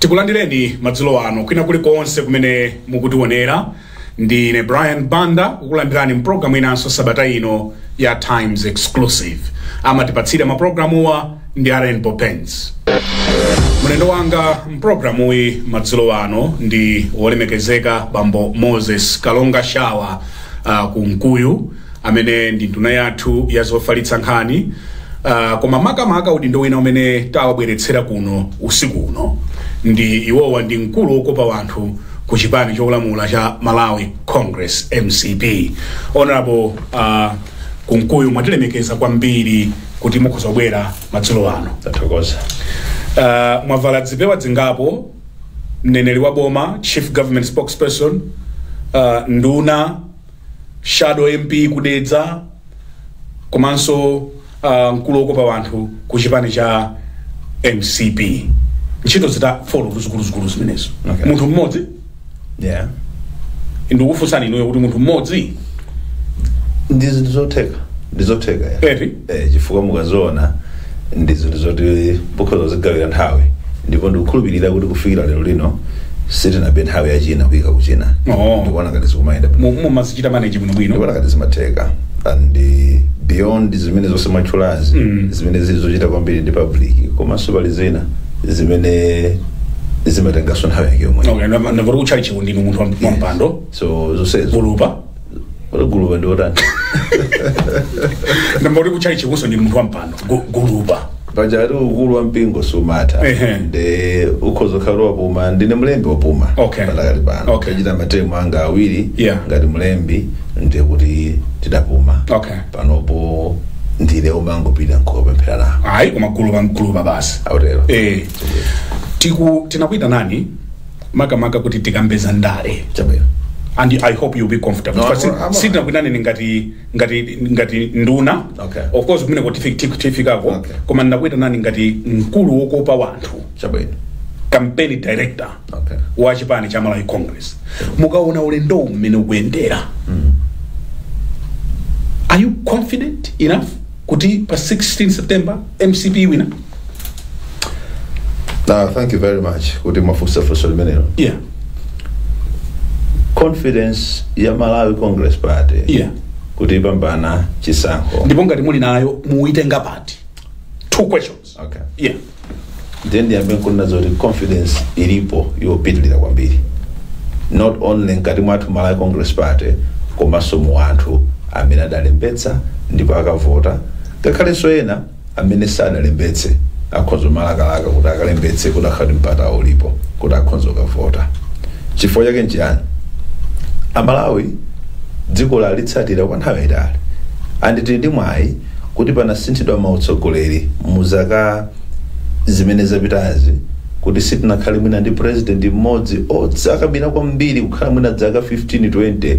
Tikulandireni madzulo ano kwina kulikonse kumene mukutionera. Ndine Brian Banda kukulandirani mpulogalamu inanso sabata ino ya Times Exclusive. Amatipatsira mapulogalamuwa ndi Rainbow Paints. Mlendo wanga mpulogalamuyi madzulo ano ndi wolemekezeka Bambo Moses Kalonga Shawa Kunkuyu, amene ndi nduna yathu ya zofalitsa nkhani, koma makamaka udindo wina umene tawabweretsera kuno usiku uno ndi iwowa ndi mkulu wokopa wanthu ku chipani cholamula cha Malawi Congress, MCP. Honorable Kunkuyu, mwatilemekeza kwambiri kuti mukhoza kubwera madzulo ano. Tathokoza. Mwavala zipewa zingapo: mneneri wa boma, chief government spokesperson, nduna, shadow MP kudedza, komanso mkulu wokopa wanthu ku chipani cha MCP. Ntchito zita four zikuluzikulu zimenezo. Munthu mmodzi. Ndikufunsani inuyo kuti munthu mmodzi? Ndi zinthu zotheka, ndi zotheka, yeah. Eti? Eh, chifukwa mukaziona ndi zinthu zoti mukhoza zigawira nthawi, ndipo ndikukhulupirira kuti kufikira lero lino sitinabe nthawi yachina kuyika kuchina. Ndikuona ngati zikumayenda bwino. Mumazichita manage bwinobwino. Ndikuona ngati zimatheka, and beyond zimene zonse mwatchulazi, zimene zili zochita kwambiri ndi public, komanso pali zina zimene zimatenganso nthawi yake yomwe. Okay, ndamva kuti ndinu munthu wa mpando. So zonsezo. Gulupa. Gulupa ndi otani? Ndamva kuti kutchalichikunso ndinu munthu wa mpando. Gulupa. Pajatu ukulu wa mpingo sumatha. Nde ukhoza kukhala wapuma. Ndine mlembi wapuma padakali pano. Tachita ma term anga awiri ngati mlembi, ndiye kuti tidapuma. Panopo ndine umangopita nkukapemphera nawo. Ayi, koma gulupa, gulupa basi. Autero. Eh, tiku tinakuita nani makamaka kuti tikambeza ndale. Chabwino. And I hope you'll be comfortable. No, But sitinakuitaneni ngati nduna. Of course kumene tifikako. Koma ndinakuitanani ngati mkulu wokopa wanthu, campaign director wa chipani cha Malawi Congress. Mukaona ulendo mmene ukuyendera, are you confident enough kuti pa 16 September MCP wina? Now, thank you very much kuti mwafunsa funso limenelo. Confidence ya Malawi Congress Party kuti ipambana chisankho? Ndipo ngati muli nayo, muitenga pati? Two questions. Then ndiyambe nkunena zoti confidence ilipo yopitilira kwambiri, not only mkati mwathu Malawi Congress Party, komanso mu anthu amene adalembetsa ndipo akavota, ngakhalenso ena amene sadalembetse akhoza malakalaka kuti akalembetse kuti akhale mpata ulipo kuti akhoza kukavota. Chifukwa chake nchiyani? Amalawi dziko lalitsatira kwa nthawi yayitali, and tili ndi mwayi kuti panasinthidwa mautsogoleri mu zaka zimene zapitazi, kuti sitinakhale mwina ndi president mmodzi otsakabira kwambiri kukhala mwina zaka 15, 20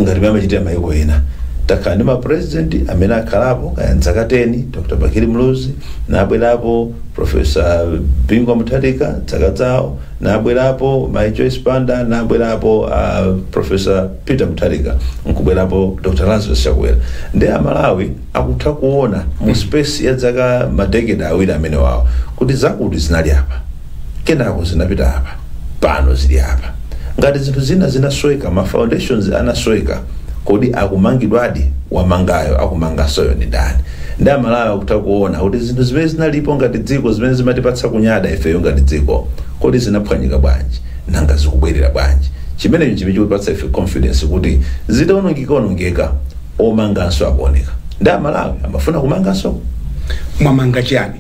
ngati mmene amachitira mayiko ena. Takhala ndi ma president amene akhalapo kaya zaka 10, Dr Bakili Muluzi, nabwerapo Professor Bingu Mutharika zaka zawo, nabwerapo Mai Joyce Banda, nabwerapo Professor Peter Mutharika, nkubwerapo Dr Lazarus Chakwera. Ndi Amalawi akutha kuona mu space ya zaka ma decade 2 amene wawo kuti zakuti zinali apa, kenako zinapita apa, pano zili apa. Ngati zinthu zina zinasweka, ma foundations anasweka, kodi akumangidwadi? Wamangayo, akumangasoyo ndi ndani? Ndi Amalawi akutha kuona kuti zinthu zimene zinalipo ngati dziko, zimene zimatipatsa kunyada ifeyo ngati dziko, kodi zinaphwanyika bwanji? Nanga zikubwerera bwanji? Chimenecho chimene chikutipatsa ife confidence kuti zitaonongeka onongeka, omanganso akuoneka, ndi Amalawi amafuna kumanganso. Mwamanga chiyani?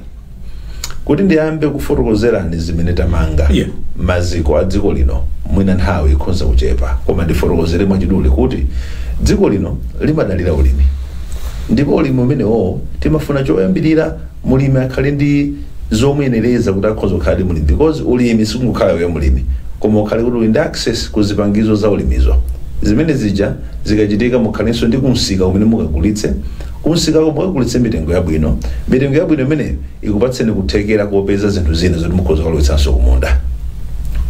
Kuti ndiyambe kufotokozerani zimene tamanga, maziko a dziko lino, mwina nthawi ikhoza kuchepa, koma ndifotokozere mwachidule kuti dziko lino limadalira ulimi, ndipo ulimi umenewo timafuna choyambirira mulimi akhale ndi zomuyenereza kuti akhoza kukhala ndi mulimi, because ulimi sikungokhala iwe mulimi, koma ukhale kuti uli ndi access ku zipangizo za ulimizo. Zimene zija zikachitika, mukhalenso ndi kumsika umene mukagulitse. Kumsikako mukagulitse mitengo yabwino. Mitengo yabwino imeneyo ikupatseni kuthekera kopeza zinthu zina zoti mukhoza kulowetsanso kumunda.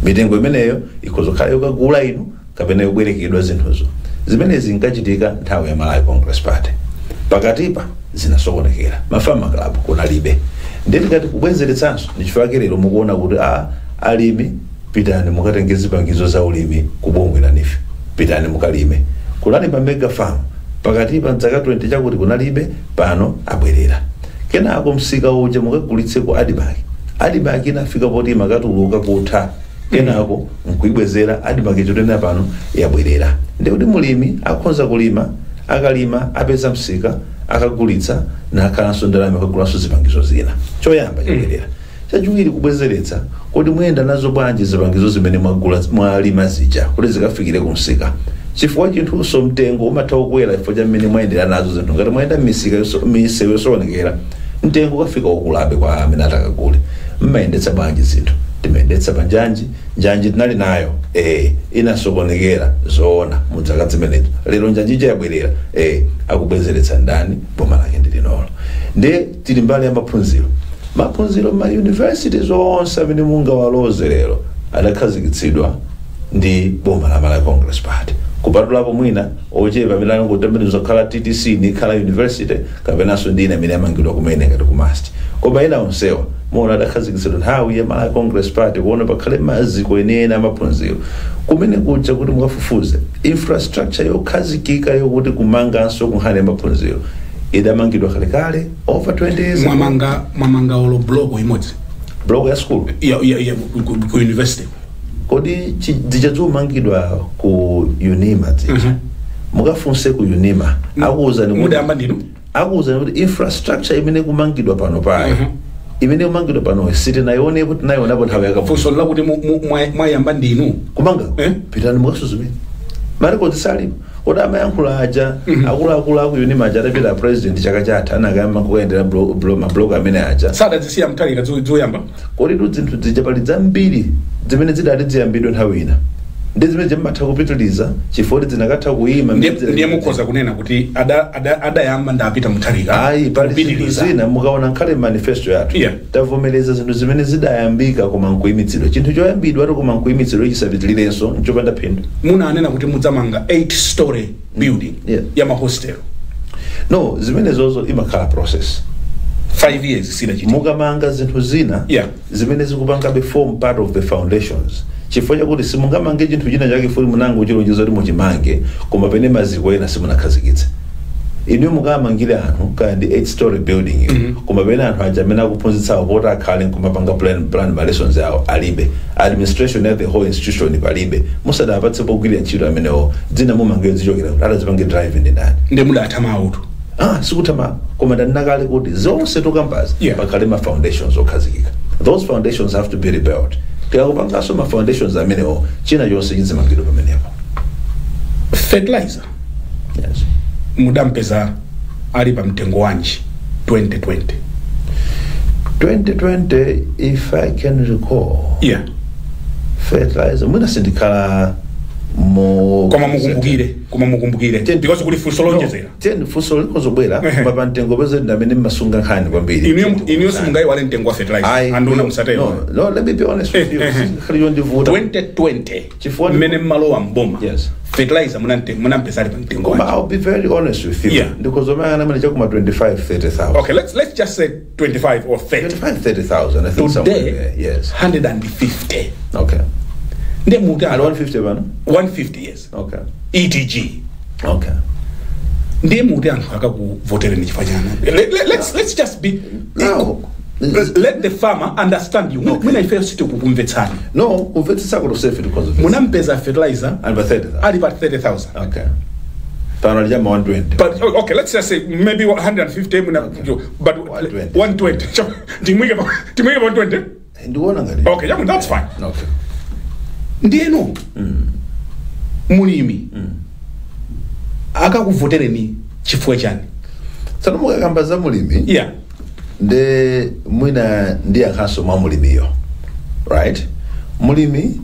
Mitengo imeneyo ikhoza kukhala yokagula inu kapena yobwerekedwa zinthuzo. Zimene zinkachitika nthawi ya Malawi Congress Party, pakatipa zinasokonekera. Ma farmer club kunalibe. Ndiye tikati kubwezeretsanso, ndichifukwa lero mukuona kuti a Alimi, pitani mukatenge zipangizo za ulimi kubungwe la NEEF, pitani mukalime. Kunali pa mega farm pakati pa mzaka 20 chakuti kunalibe, pano abwerera. Kenako msika uja mukagulitse ku ADMARC. ADMARC inafika poti makatuluka kutha, kenako nkuibwezera ADMARC chotena pano yabwerera. Ndikuti mulimi akhoza kulima, akalima apeza msika, akagulitsa nakhalanso ndalama, akagulanso zipangizo zina. Choyamba chabwerera. Chachiwiri, kubwezeretsa kuti muyenda nazo bwanji zipangizo zimene mwagula, mwalima zija, kuti zikafikire kumsika, chifukwa chinthuso mtengo umatha kukwera chifukwa cha mmene mwayendera nazo zinthu. Ngati mwayenda m'misika misewu yosokonekera, mtengo ukafika ukulabe kwa amene atakagule. Mmayendetsa bwanji zinthu? Timayendetsa pa njanji. Njanji tinali nayo, inasokonekera zoona mudzaka zimenezo. Lero njanji ija yabwerera. Akubwezeretsa ndani? Boma lake ndi linolo. Ndiye tili mbali ya maphunziro. Maphunziro, ma universities onse amene mungawaloze lero adakhazikitsidwa ndi boma la Malawi Congress Party, kupatulapo mwina ochepa amene anangotembenuza kukhala TTC nikhala university, kapenanso ndi ina imene amangidwa kumene ngati ku MUST. Koma ena onsewa muona adakhazikitsidwa nthawi ya Malawi Congress Party, kuona pakhale maziko enieni amaphunziro kumene kuja. Kuti mukafufuze infrastructure yokhazikika yokuti kumanganso kunkhani ya maphunziro idamangidwa kalekale, over 20 years ago. Mwamanga olo block imodzi? Block ya school? Ya ku university. Kodi zichadzomangidwa ku UNIMA zija, mukafunse ku UNIMA, akuwuzani kuti Mudayamba ndinu. Akuwuzani kuti infrastructure imene kumangidwa pano payo, imene kumangidwa pano, sitinayionepo. Tinayionapo nthawi yakafu. Funso lakuti mwayamba ndinu. Kumanga? Eh? Pitani mukasuzumire, ma records salipo. Kodi amayankhula aja, akuluakulu aku UNIMA aja, atapita president chaka chatha, anakayamba kukayendera ma block amene aja. Sadazisiya Mutharika zoyamba. Kodi tu zinthu zija pali zambiri zimene zidati ziyambidwe nthawi ina ndi zimene zimatha kupitiliza chifukwa kuti zinakatha kuyima. Ndiye mukhoza kunena kuti adayamba ndapita Mutharika Ayi, pali zinthu kupitiliza. zina mukaona nkhale manifesto yathu, tavomereza zinthu zimene zidayambika koma nkuyimitsidwa. Chinthu choyambidwa ati koma nkuyimitsidwa chisapitilirenso nchopanda phindu. Munanena kuti mudzamanga 8 story building ya mahostel. No, zimenezozo imakhala process. 5 years sidachitika. Mukamanga zinthu zina zimene zikupangabe form part of the foundations, chifukwa chakuti simungamange chinthu china chake futi munango chilonjezo kuti muchimange, koma pene maziko ena simunakhazikitse. Inu mukamangire anthu kaya ndi 8 story building iyo, koma pene anthu aja amene akuphunzitsawo poti akhale nkumapanga plan ma lessons awo alibe, administration ya the whole institution palibe, musadapatse pogwirira ntchito amenewo, dzina mumange zichokera kuti atazipange drive ndi ndani? Ndiye mudatha mautu. Ah, sikutama, koma ndanena kuti zonse tokambazi pakhale ma foundations okhazikika. Those foundations have to be rebuilt. Tikakupanganso ma foundations amenewo, china chonse chizimangidwa pamenepo. Fertilizer Yes. mudampeza ali pa mtengo wanji 2020? 2020, if I can recall, fertilizer mwina sindikhala mo Koma mukumbukire because kuli funso lonjezera. Ten funso likozobwera. Koma pa mtengo peze ndamene mmasunga nkhani kwambiri. Inuyo simungayiwale mtengo wa fertilizer. Ayi, anduna no, musatero. No, let me be honest with you, khali yondivuta. 2020 Chifukwa mmene mmalowa mboma, Yes. fertilizer munampeza ali pa mtengo Koma wanji? I'll be very honest with you. Ndikozomanga namene chakuma 25 30,000. Okay, let's just say 25 or 30. 25 30,000, I think, somewhere Today there. Yes. 150. Okay. Ndiye muti At 150 pano? 150, yes. Okay. ETG. Okay. Ndiye muti anthu akakuvotereni chifukwa chani? Let's just be Now, let the farmer understand you. Okay. Mwina ife sitikukumvetsani. No, kumvetsetsa kuti usefe tikonzo. Munampeza fertilizer And by 30,000. ali pa 30,000. Okay. Pano alijama 120. But oh, okay, let's just say maybe 150 muna, but 120. 120, timwike pa 120. Ndikuona ngati. Okay, yeah, that's fine. Okay. Ndiyeno mulimi akakuvotereni chifukwa chani? Tsano mukakamba za mulimi, nde mwina ndiyankhanso mwa mulimiyo, right? Mulimi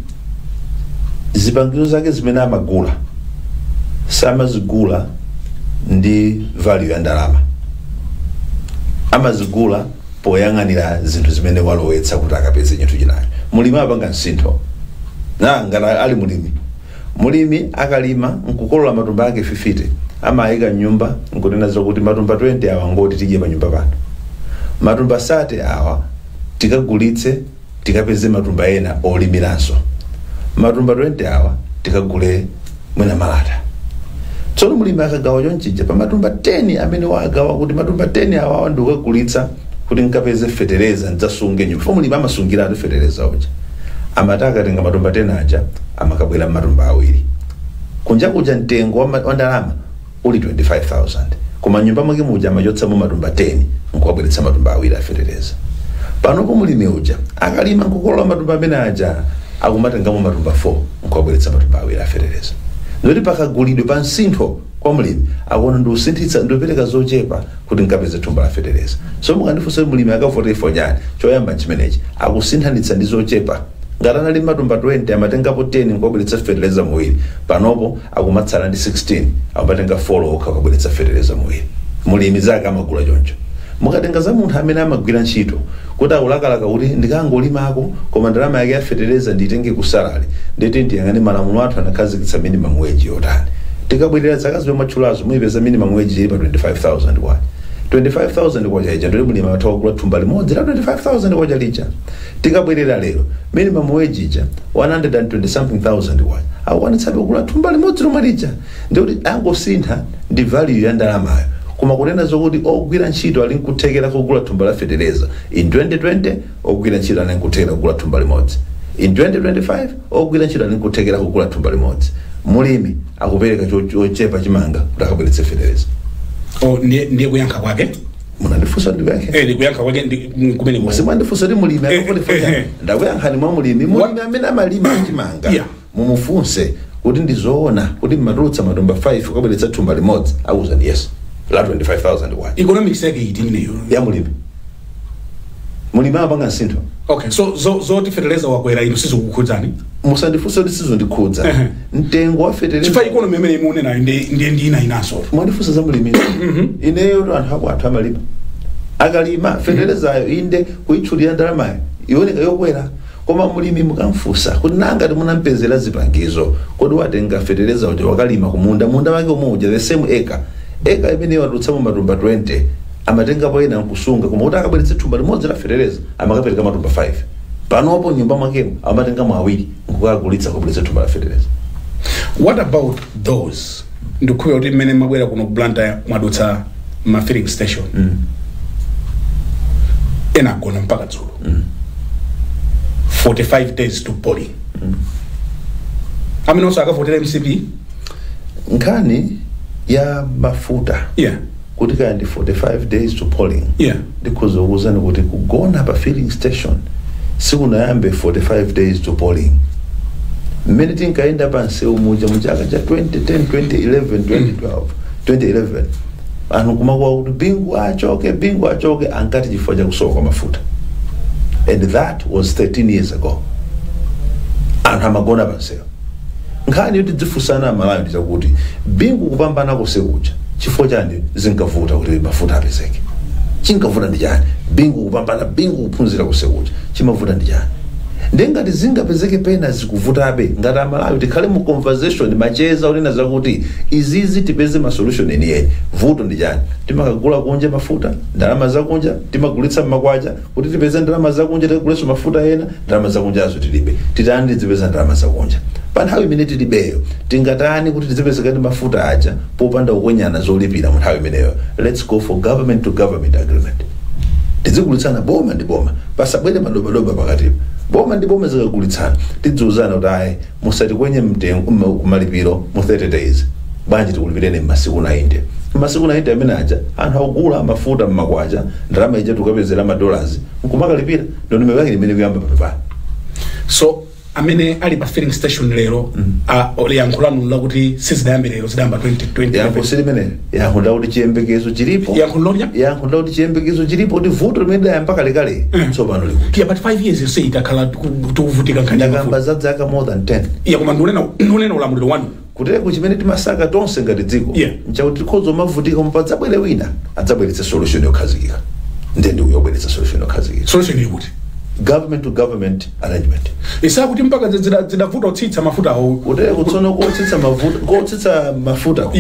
zipangizo zake zimene amagula samazigula ndi value ya ndalama, amazigula poyang'anira zinthu zimene walowetsa kuti akapeze chinthu chinacho. Mulimi apanga msintho na ngati ali mulimi. Mulimi akalima nkukolola matumba ake 50, amayika mnyumba nkunena zokuti matumba 20 awa ngoti tidye pa nyumba pano, matumba 30 awa tikagulitse. Tikapeze matumba ena olimiranso. Matumba 20 awa tikagule mwina malata. Tsono mulimi akagawa chonchija, pa matumba 10 amene wagawa kuti matumba 10 awawa ndikukagulitsa kuti nkapeze fetereza ndidzasunge nyumba, fo mulimi amasungiratu fetereza uja. Amati akatenga matumba 10 aja, amakabwera matumba awiri. Kunja kuja mtengo wa ndalama uli 25,000, koma nyumba mwake muja amachotsamo matumba 10 nkuwabweretsa matumba awiri afetereza. Panopo mulimi uja akalima nkukolola matumba amene aja, akumatengamo matumba 4 nkuwabweretsa matumba awiri afetereza. Ndoti pakagulidwe, pa msintho, kwa mulimi akuona ndiusinthitsa, ndiupereka zochepa kuti nkapeze thumba la fetereza. So mukandifunsa kuti mulimi akavote fonyani, choyamba chimenechi, akusinthanitsa ndi zochepa. Ngati anali matumba 20, amatengapo 10 nkuwabweretsa fetereza muwiri. Panopo akumatsala ndi 16, akumatenga 4 okha akabweretsa fetereza muwiri. Mulimi zake amagula choncho. Mukatenga za munthu amene amagwira ntchito kuti akulakalaka kuti ndikangolimako, koma ndalama yake ya fetereza nditenge ku salary, nditi ndiyang'ane malamulo athu anakhazikitsa minimum wage yotani. Tikabwerera zaka zomwe mwatchulazo, muyipeza minimum wage ili pa 25,000 kwacha. 25,000 kwacha ija ndili mulimi amatha kugula thumba limodzi la 25,000 kwacha lija. Tikabwerera lero, minimum wage ija 120 something thousand kwacha, akukwanitsabe kugula thumba limodzi lomwe lija. Ndikuti angosintha ndi value ya ndalamayo, koma kunena zokuti ogwira ntchito ali nkuthekera kugula thumba la fetereza, in 2020 ogwira ntchito ali nkuthekera kugula thumba limodzi, in 2025 ogwira ntchito ali nkuthekera kugula thumba limodzi. Mulimi akupereka chochepa chimanga kuti akabweretse fetereza. Oh, ndiye kuyankha kwake. Munandifunsa, ndikuyankhe. Eh, ndi kuyankha kwake ndi kumene ko. Simwandifunsa kuti mulimi akavote eh. Ndakuyankhani mwa mulimi. Mulimi amene amalima chimanga, mumufunse kuti ndizoona kuti mmatulutsa matumba 5 kukabweretsa thumba limodzi, akuwuzani yes, la 25,000 kwacha. Economics yake iti imeneyo? Ya mulimi. Mulimi amapanga nsintho. Okay, so zoti fetereza wakwera inu sizikukhudzani? Musandifunse kuti sizondikhudza. Mtengo wa fetereza Chifukwa economy imene imunenayo ndi ina inanso. Mwandifunsa za mulimi. Ineyo anthu ako anthu amalima, akalima feterezayo, inde kuyitchulira ndalamayo ioneka yokwera, koma mulimi mukamfunsa kuti nanga timunampezera zipangizo, kodi watenga fetereza uja wakalima kumunda, munda wake umwe uja, the same acre, acre imene watulutsamo matumba 20, amatengapo ena nkusunga, koma kuti akabweretse thumba limodzi la fetereza amakapereka matumba 5. Panopo nyumba mwakemo amatengamo awiri nkukagulitsa kubweretsa thumba la fetereza. What about those, ndikhuya kuti mmene mabwera kuno ku Blantyre mwadutsa ma filling station, ena agona mpaka dzulo, 45 days to polling, amene onse akavotera MCP? Nkhani ya mafuta, kuti kaya ndi 45 days to polling, ndikhoza kuwuzani kuti kugona pa filling station sikunayambe 45 days to polling. Mmene tinkayenda pa msewu muja mu chaka cha 2010, 2011, 2012, 2011, anthu kumakuwa kuti Bingu achoke, Bingu achoke, ankati chifukwa chakusowa kwa mafuta, and that was 13 years ago. Anthu amagona pa msewu. Nkhani yoti dzifunsana Amalawi ndi chakuti Bingu kupambana kosekucha, chifukwa chani zinkavuta kuti mafuta apezeke? Chinkavuta ndi chani? Bingu kupambana, Bingu kuphunzira kosekucha, chimavuta ndi chani? Ndengati zingapezeke pena zikuvutabe, ngati Amalawi tikhale mu conversation, macheza onena zakuti izizi tipeze ma solution enieni. Vuto ndi chani? Timakagula kunja mafuta, ndalama zakunja timagulitsa mmakwacha kuti tipeze ndalama zakunja tikagulenso mafuta ena. Ndalama zakunjazo tilibe. Titani tizipeza ndalama zakunja? Pa nthawi imene tilibeyo, tingatani kuti tizipezekani mafuta aja popanda kukwenyana zolipira mu nthawi imeneyo? Let's go for government to government agreement. Tizigulitsana boma ndi boma, pasabwere madobadoba pakatipa. Boma ndi boma zikagulitsana, tidziuzana kuti ayi, musatikwenye mtengo kumalipiro mu 30 days, bwanji tikulipireni mmasiku 90. Mmasiku 90 amene aja anthu akugula mafuta mmakwacha, ndalama ija tikapezera ma dollars nkumakalipira. Ndondomeko yake imene kuyamba pano. So amene ali pa filling station lero, yankho lanu lakuti sizidayambe lero, zidayamba 2020? Yankho silimene, yankho ndakuti chiyembekezo chilipo. Yankho lolya. Yankho ndakuti chiyembekezo chilipo kuti vuto limene lidayamba kalekale tsopano likuti Yeah, but 5 years yonse itakhala tikuvutika nkhani ya Ndakamba mafuta. za zaka more than 10. Yeah, koma ndikunena ulamuliro wanu. Kuteko chimene timasaka tonse ngati dziko nchakuti tikhoza mavutika, koma padzabwere wina adzabweretsa solution yokhazikika. Ndiye ndikuyobweretsa solution yokhazikika. Solution ili kuti? Government to government arrangement. Isakuti mpaka zidavuta kutsitsa mafuta awo. Kuteko tsono kotsitsa mafuta, kotsitsa mafuta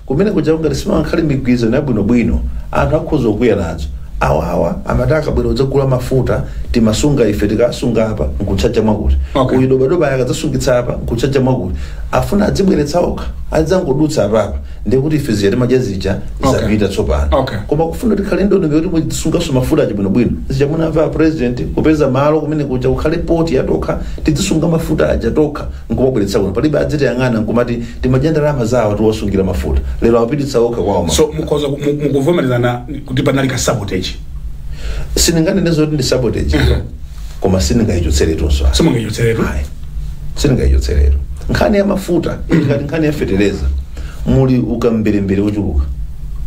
kumene kuja kungati simankhale migwirizano yabwinobwino, anthu akhoza kukwiya nazo. Awawa amataka bwera udzagula mafuta, timasunga ife, tikasunga apa nkutchaja mwakuti. Uyu dobadoba akadzasungitsa apa nkutchaja mwakuti. Afuna adzibweretsa okha, adzangodutsa apapa, ndikuti ife zija timadya zija zapita tsopano. Koma kufuna tikhale ndondomeko kuti musungaso mafuta aja bwinobwino, zija munamva president kupeza malo kumene kuja kukhale poti yatokha, tidzisunga mafuta aja tokha nkumabweretsa kuno, palibe adzitiyang'ana nkumati timadya ndalama zawo tiwasungira mafuta, lero apititsa okha kwawo. So mukhoza mukuvomerezana kuti panali ka sabotage? Sindinganene zoti ndi sabotage, koma sindingayichotseretunso. Simungaichotseretu? Ayi, sindingayichotseretu. Nkhani ya mafuta ili ngati nkhani ya fetereza, muli ukamberembere wochuluka,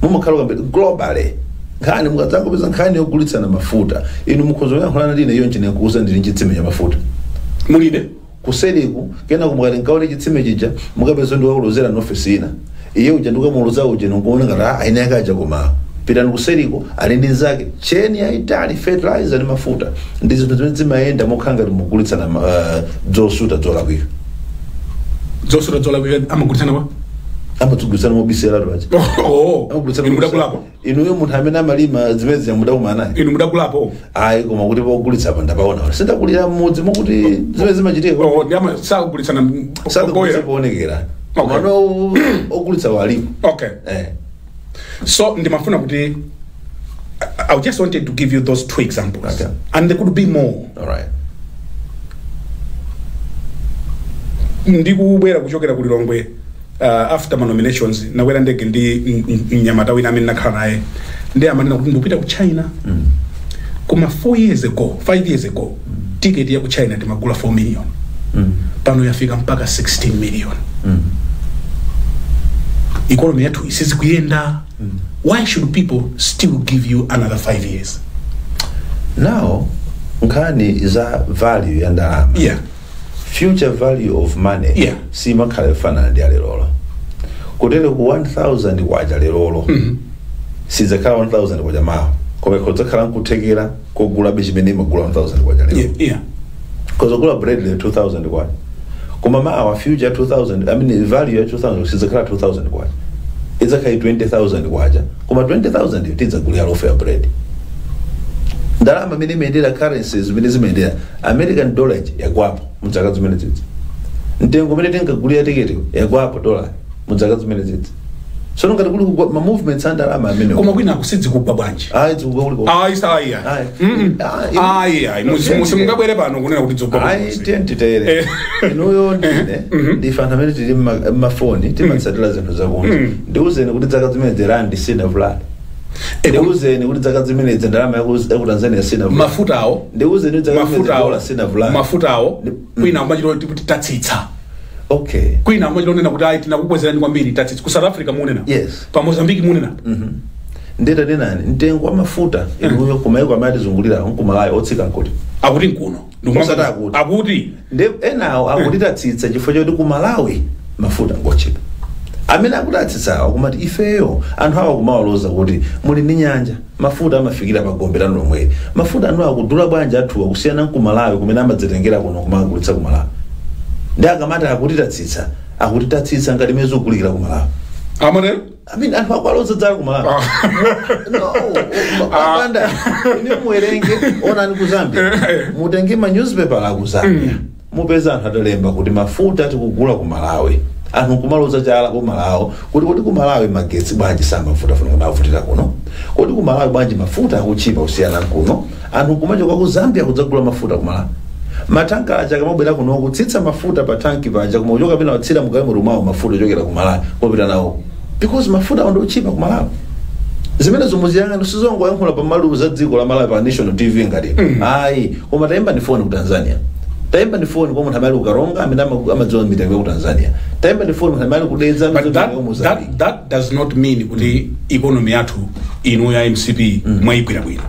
mumakhala ukambere globally. Nkhani mukadzangopeza nkhani yogulitsana mafuta, inu mukhoza kuyankhulana ndine iyo njine nkuuza ndili chitsime cha mafuta. Mulibe? Kuseriku kena kumukati nkaone chitsime chija, mukapeza ndiwakulozera nofesi ina, iye uja ndikamuloza uja nikuona ngati aine akaja, koma pitani kuseriko ali ndi nzake cheni yayitali. Fertilizer ndi mafuta ndi zinthu zimene zimayenda mokhala ngati mugulitsana zosuta zolakwika. Zosuta zolakwika amagulitsana kwa? Amadzigulitsana mobisera paja. Oh. Amagulitsana. Inu mudagulapo? Inuyo munthu amene amalima zimene zija mudakumana naye? Inu mudagulapo? Ayi, koma kuti pogulitsa apa ndapaona, sindakulira mmudzi mokuti zimene zimachitika. Oh, ndi ama sakugulitsana? Sakugulitsa poonekera. Mano ogulitsa walipo. So ndimafuna kuti I just wanted to give you those two examples. And there could be more. All right. Ndikubwera kuchokera ku Lilongwe after ma nominations, nakwera ndege ndi mnyamata wina amene nakhala naye, ndi amanena kuti ndikupita ku China. Koma 4 years ago, 5 years ago, ticket ya ku China timagula 4 million. Pano yafika mpaka 16 million. Economy yathu isizikuyenda. Why should people still give you another 5 years? Now nkhani za value ya ndalama, future value of money, simakhala yofanana ndi alelolo. Kutero ku 1000 kwacha lerolo sidzakhala 1000 kwacha mawa, koma ikhodzakhala nkuthekera kogulabe chimene imagula 1000 kwacha lero. Kozogula bread lero 2000 kwacha, koma mawa future 2000, I mean value ya 2000 sidzakhala 2000 kwacha, idzakhala 20,000 kwacha, koma 20,000 iyo tidzagulira loaf ya bread. Ndalama imene imayendera, currencies zimene zimayendera, American dollar yagwapo mdzaka zimene zidzi, mtengo umene tinkagulira tiketi yagwapo dollar mudzaka zimene zidzi. So ngati kuli kugwa ma movements a ndalama amene Koma kwina kusidzikugwa bwanji? Ayi, zikugwa kuliko. Ayi, ayi. Ayi. Ayi, ayi, simungabwere pano kunena kuti dzikugwa. Ayi, tiye titere. Inuyo ndine ndife anthu amene tili mmafoni, timatsatira zinthu zakunja. Ndiuzeni kuti dzaka zimene randi sinavulale. Ndiuzeni kuti dzaka zimenezi ndalama yaku Tanzania sinavulale. Mafutawo. Ndiuzeni kuti dzaka zimenezi Mafutawo. dola sinavulale. Mafutawo kwina amachita kuti tatsitsa. Kwina amachita kunena kuti ayi, tinakukwezerani kwambiri, tatsitsa. Ku South Africa munena? Yes. Pa Mozambique munena? Ndeta nani mtengo wa mafuta inuyo kumaiko amene atizungulira nkumalayo otsika nkuti? Akuti nkuno. Osati akuti. Akuti. Ndi enawo akutitatsitsa chifukwa choti ku Malawi mafuta ngochepa. Amene akutatsitsawo kumati ifeyo anthu awa kumawaloza kuti muli ndi nyanja, mafuta amafikira pa gombe lanu lomweli, mafuta anu akudula bwanji athuwa kusiyana nku Malawi kumene amadzitengera kuno kumagulitsa ku Malawi? Ndi akamati akutitatsitsa, akutitatsitsa ngati imene zikugulikira ku Malawi. Amatero. I mean, anthu akwaloza dzala ku Malawi. No, apanda ine muwerenge, onani ku Zambia, mutenge ma newspaper aku Zambia, mupeza anthu atalemba kuti mafuta tikugula ku Malawi. Anthu kumaloza chala ku Malawi kuti ku Malawi magetsi bwanji samavuta funa kumavutira kuno, kuti ku Malawi bwanji mafuta akuchipa kusiyana kuno? Anthu kumachoka ku Zambia kudzagula mafuta ku Malawi. Matanka aja akamabwera kuno kutsitsa mafuta pa tanki paja, koma uchoka pena watsira mugalimoto mwawo mafuta ochokera ku Malawi kupita nawo, because mafuta awo ndi ochipa ku Malawi. Zimene zomuziyang'ana sizongoyankhula pamalu za dziko la Malawi pa national TV ngati ayi. Koma tayimba ni foni ku Tanzania, tayimba ni foni kwa munthu amene ali ku Karonga amene amadziwa mitengo ya ku Tanzania, tayimba ni foni munthu amene ali ku Dedza But amadziwa mitengo ya Mozambique. that does not mean kuti economy yathu inu ya MCP mwayigwira bwino.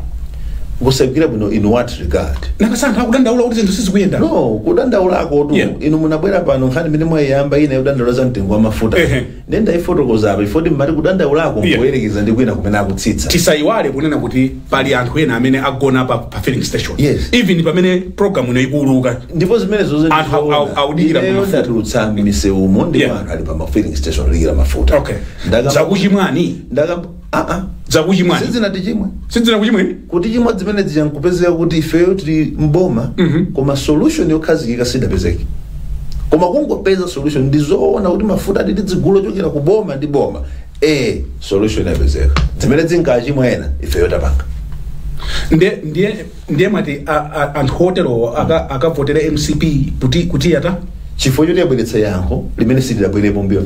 Kusagwira bwino in what regard? Nakasanthu akudandaula kuti zinthu sizikuyenda. No, kudandaulako tu. Inu munabwera pano, nkhani imene mwayiyamba ina yodandaula za mtengo wa mafuta, ndiye ndayifotokoza apa ifoti mmati kudandaulako nkuyerekeza ndi kwina kumene akutsitsa. Tisayiwale kunena kuti pali anthu ena amene agona pa filling station. Even pamene program ino ikuuluka, Ndipo zimene zozo anthu awudikira ineyo mafuta. Ndatulutsa m'misewumo ndipo anthu ali pa ma filling station odikira mafuta. Zakuchimwani. Zakuchimwani. Sizinatichimwe. Sizinakuchimweni. Kuti chimwe zimene zija nkupezeka kuti ifeyo tili mboma, koma solution yokhazikika sidapezeke. Koma kungopeza solution, ndizoona kuti mafuta ati tizigula ochokera ku boma ndi boma, solution yapezeka. Zimene zinkachimwa ena, ifeyo tapanga. Ndiye mwati anthu oterowo akavotere MCP kuti yata? Chifukwa choti yabweretsa yankho limene silidabwerepo mbuyo.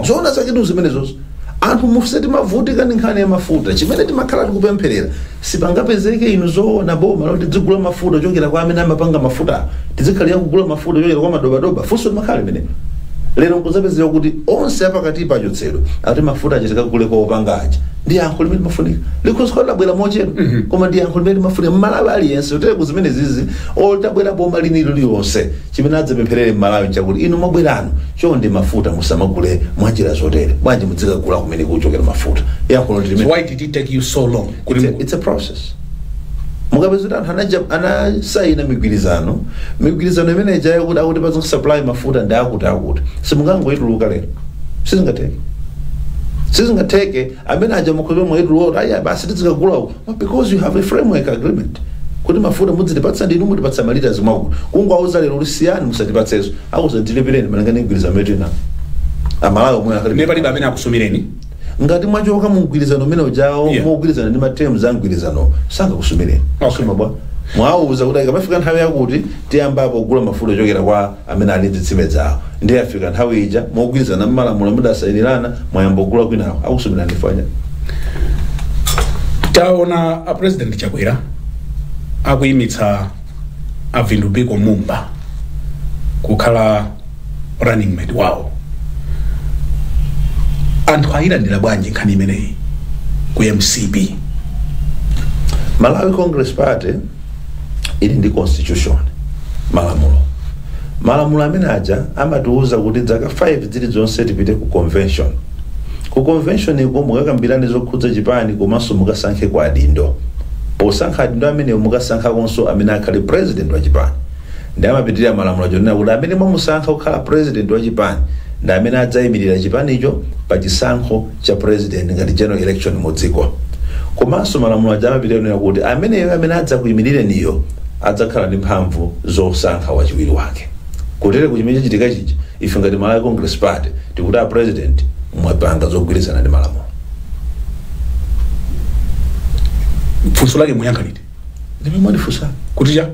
Zoona zaketu zimenezozo. Anthu mufuse timavutika ndi nkhani ya mafuta. Chimene timakhala tikupempherera, sipangapezeke inu zoona boma loti tizigula mafuta ochokera kwa amene amapanga mafuta, tizikhalira kugula mafuta ochokera kwa madobadoba. Funso limakhala limene lero nkuzapezeka kuti onse apakati pachotsedwa, ati mafuta achitika kugule kwa opanga aja. Ndi yankho limene limafunika, likhoza labwera mochedwa, koma ndi yankho limene limafunika Mmalawi aliyense. Utere kuzimene zizi otabwera boma linilo lilonse, chimene adzapempherere Mmalawi nchakuti inu mwabwerano, chonde mafuta musamagule mwanjira zotere, bwanji muzikagula kumene kuchokera mafuta. Yankho ndi So limene. why did it take you so long kuti It's a process. Mukapeza kuti anthu anasayina migwirizano, migwirizano imene ija kuti akuti paza supply mafuta ndi akuti akuti, simungangoyituluka lero, sizingatheke, sizingatheke. Amene aja mukhoza mwayituluka, aya basi tizikagula uko, because you have a framework agreement kuti mafuta mudzitipatsa ndinu, mutipatsa malita mwakuti. Kungowauza lero kuti siyani, musatipatsenso, akuza tilipireni malinga ndi mgwirizano imene tinawo. Amalawi omwe akali Ne palibe amene akusumireni? Ngati mwachoka mu mgwirizano umene ujawo, mogwirizana ndi ma terms a mgwirizano, sangakusumireni. Suma bwa mwawuza kuti ikamafika nthawi yakuti tiyambapo kugula mafuta ochokera kwa amene ali ndi zitsime zawo, ndiye afika nthawi ija, mogwirizana mmalamulo mudasayinirana, mwayamba kugula kwinako, akusumirani fanya? Taona a President Chakwera akuyimitsa a Vitumbiko Mumba kukhala running mate wawo. Anthu ayilandira bwanji nkhani imeneyi ku MCP? Malawi Congress Party ili ndi constitution, malamulo. Malamulo amene aja amatiuza kuti zaka 5 zilizonse tipite ku convention. Ku convention iko mukakambirane zokhudza chipani, komanso mukasankhe kwa adindo. Posankha adindo amenewo, mukasankhakonso amene akhale president wa chipani. Ndi amapitirira malamulo achonena kuti amene mwamusankha kukhala president wa chipani ndi amene adzayimirira chipanicho pa chisankho cha president ngati general election mu dziko. Komanso malamulo aja amapitirira kunena kuti ameneyo amene adzakuyimirireniyo adzakhala ndi mphamvu zosankha wachiwiri wake. Kutere kuchimene chachitika chija, ife ngati Malawi Congress Party tikuti a president mwapanga zogwirizana ndi malamulo. Funso lake muyankha liti? Ndimene mwandifunsa. Kuti cha?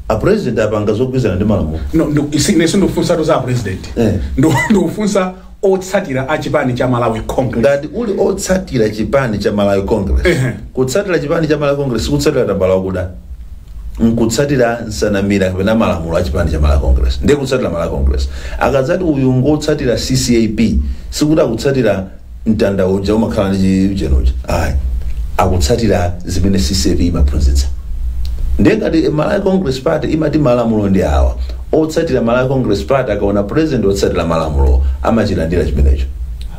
A president apanga zogwirizana ndi malamulo. No, inenso ndikufunsatu za president. Ndikufunsa otsatira a chipani cha Malawi Congress. Ngati uli otsatira chipani cha Malawi Congress, kutsatira chipani cha Malawi Congress kutsatira tambala wakuda, nkutsatira nsanamira kapena malamulo a chipani cha Malawi Congress, ndiye kutsatira Malawi Congress. Akadzati uyu ngotsatira CCAP, sikuti akutsatira mtanda uja umakhala ndi chichenuja, ayi, akutsatira zimene CCAP imaphunzitsa. Ndiye ngati Malawi Congress Party imati malamulo ndi awa, otsatira Malawi Congress Party akaona president otsatira malamulo amachilandira chimenecho,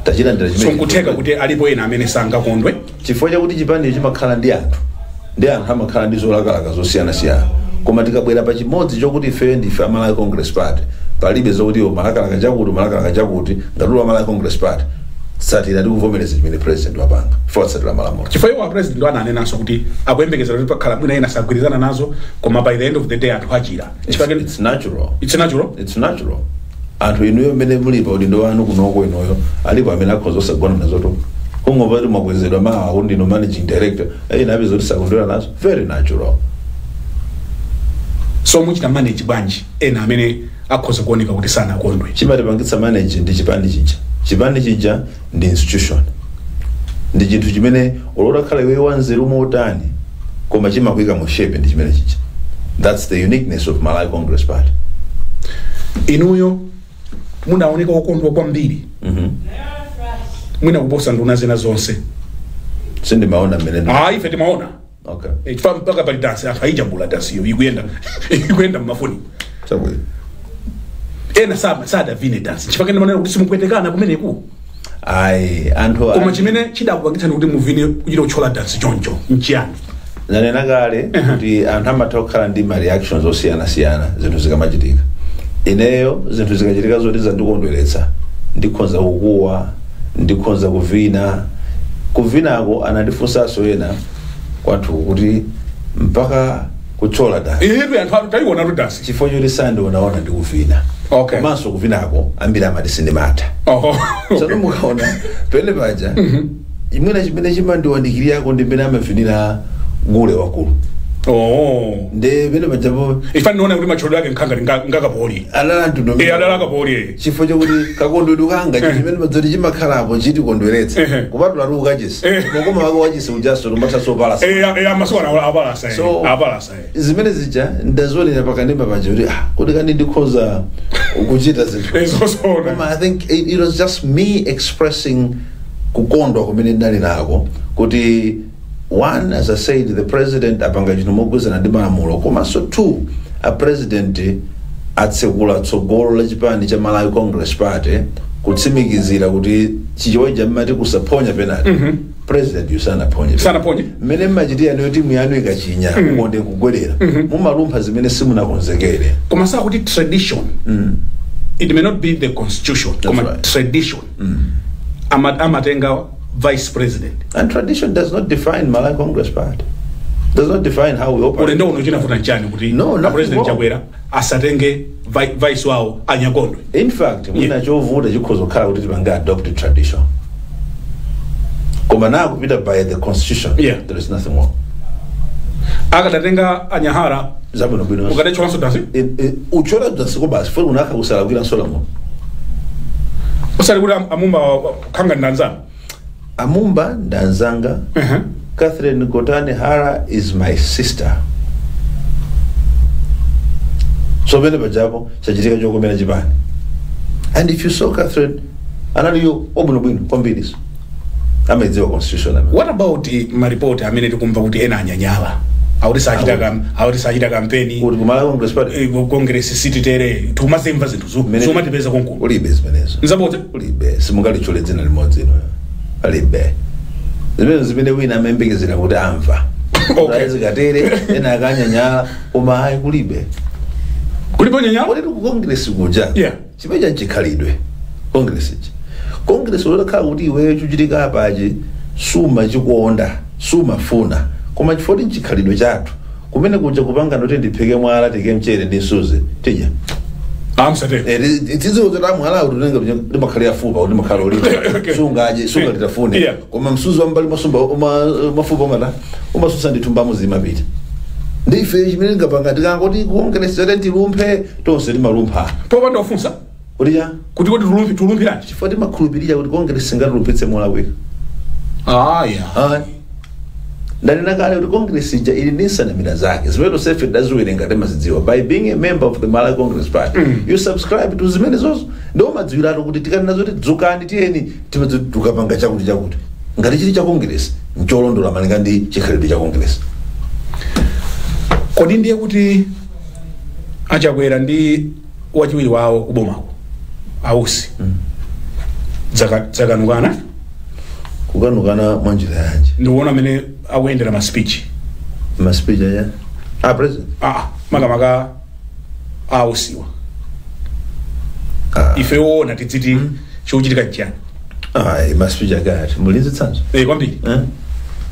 tachilandira So chimenecho. nkutheka kuti alipo ena amene sangakondwe? Chifukwa chakuti chipanicho chimakhala ndi anthu, ndi anthu amakhala ndi zolakalaka zosiyanasiyana. Koma tikabwera pa chimodzi chokuti ifeyo ndife a Malawi Congress Party, palibe zokuti iwo malakalaka chakuti, malakalaka chakuti. Ngati uli wa Malawi Congress Party, tsatira ndi kuvomereza chimene president wapanga, chifukwa tsatira malamulo. Chifukwa iwo a president ananenanso kuti akuyembekezera kuti pakhala mwina ena sagwirizana nazo, koma by the end of the day anthu achira. It's, it's natural. It's natural. It's natural. Anthu inuyo mmene muli pa udindo wanu kunoko, inuyo alipo amene akhoza osagona nazo, kungomva kuti mwakwezedwa mawa kuti ndinu managing director, ena apeza kuti sakondwera nazo. Very natural. So muchita manage bwanji ena amene akhoza kuoneka kuti sanakondwe? Chimatipangitsa manage ndi chipani chija. Chipani chija ndi institution, ndi chinthu chimene ulotakhala iwe wanzeru motani, koma chimakuyika mu shape ndi chimene chija. That's the uniqueness of Malawi Congress Party. Inuyo munaoneka okondwa kwambiri, mwina kuposa nduna zina zonse. Sindimaona mmene. Ah, ife timaona. Chifukwa mpaka pali dansi, anthu ayijambula dansiyo, ikuyenda ikuyenda mmafoni. Chabwino. Ena sadavine dansi, chifukwa ndimanena kuti simukwetekana kumeneku. Ayi, anthu Koma chimene chidakupangitsani kuti muvine kuchita kuthyola dansi choncho nchiyani? Nanena kale kuti anthu amatha kukhala ndi ma reactions osiyanasiyana zinthu zikamachitika. Ineyo zinthu zikachitika zoti zandikondweretsa, ndikhonza kukuwa, ndikhonza kuvina. Kuvinako anandifunsanso ena kwathu kuti mpaka kuchola dansi? Iyetu anthu tayiona tu dansi. Chifukwa choti sandionaona ndikuvina. Komanso kuvinako ambiri amati sindimatha. Tsono mukaona pene paja, imwena chimene chimandiwandikiriyako ndi mmene amavinira gule wakulu. Nde pene pajapo Ifa ndiona kuti matchodwe ake nkhanga ngakapoli. Alala mtundu. Adala akapoli. Chifukwa chokuti kakondwedwe kanga, chimene madzoti chimakhalapo chitikondweretsa, kupatula tu ukachisi, mokoma wake wachisi ujaso tumathaso palasa. Amasuwana apalasa. Apalasa. Zimene zija ndazionera pakanema paja kuti ah, kuti kani ndikhoza kuchita zinthu. Zosona. Koma I think it was just me expressing kukondwa kumene ndinali nako kuti one, as I said, the president apanga chinthu mogwirizana ndi malamulo, komanso two, a president atsekula tsogolo la chipani cha Malawi Congress Party, kutsimikizira kuti chichoja mmati kusaphonya penalty, president yusanaphonye. Sanaphonye. Mmene mmachitira niyo timu yanu ikachinya, mukonde kugwerera, mumalumpha zimene simunakonzekere. Koma sakuti tradition, it may not be the constitution, koma tradition amatenga vice president. And tradition does not define Malawi Congress Party, does not define how we operate. Ulendo uno chinafuta nchani kuti No, nothing president wrong. Chakwera asatenge vice wawo anyakondwe? In fact, mwina chovuta chikhoza kukhala kuti tipange adopt tradition, koma na kupita by the constitution, there is nothing wrong. Akadatenga anyahara Zabwino bwino. Ukadacholanso dansi. Uchola dasiko basi foni unakha kusala kwira nsolamo. Usali kuti amumba khanga ndanzana. Amumba ndanzanga. Catherine Gotani Hara is my sister, so pene pajapo chachitika chokomera chipani. And if you saw Catherine, analiyo wabwinobwino kwambiriso, amadziwa constitution amene. What about maripoti amene tikumva kuti ena anyanyala, akuti sachita akuti sachita kampeni? Kuti kumalawi Congress Party? Congress sititere, tikumazimva zinthu zomatipeza konkuno. Ulibe zimenezo. Nzabodza. Ulibe, simungalitchule dzina limodzi ino, palibe zimene zimene wina amayembekezera kuti amva. Zikatere ena akanyanyala, koma ayi, kulibe. Kulipo nyanyala. Kodi ku Congress kuja, chimene chanchikhalidwe Congress ichi, Congress ulakhala kuti iweyo chuchitika apachi sumachikuonda, sumafuna, koma chifukwa nchikhalidwe chathu kumene kuja kupanga ndoti ndiphike mwala tike mchere ndi msuzi tidya. Amsatero. Tidziwo kuti amwala kuti unenge ndimakhalira fupa kuti ndimakhala ulipo, sungaje sungatitafune, koma msuzi wambali masumba mafupa umata umasusa ndithu mbamu zimapita. Ndife chimene ngapanga tikangoti kuongeresa tilumphe tonse timalumpha. Popanda ufunsa. Kuti cha? Kuti tulumphiranji? Chifukwa timakhulupirira kuti Congress singatulumpitse molakwika. Aya. Ayi, ndanena kale kuti Congress ija ili ndi nsanamira zake zimene tonsefe tidaziwerenga, timazidziwa. By being a member of the Malawi Congress Party, you subscribe to zimene zozo, ndiwo madziwiratu kuti tikanena zoti dzukani tiyeni, timadzi tukapanga chakuti chakuti ngati chili cha Congress ncholondola malinga ndi chikhalidwe cha Congress. Kodi ndiye kuti achakwera ndi wachiwiri wawo kubomako ausi dzakanukana? Kukanukana mwanjira yanji? Ndikuona amene akuyendera ma speech. Ma speech aya ah president? Ah, makamaka ausiwa. Ife woona tidziti chikuchitika nchiyani? Ah, ma speech akati mulinzi tsanzo? Eh, kwambiri. Eh?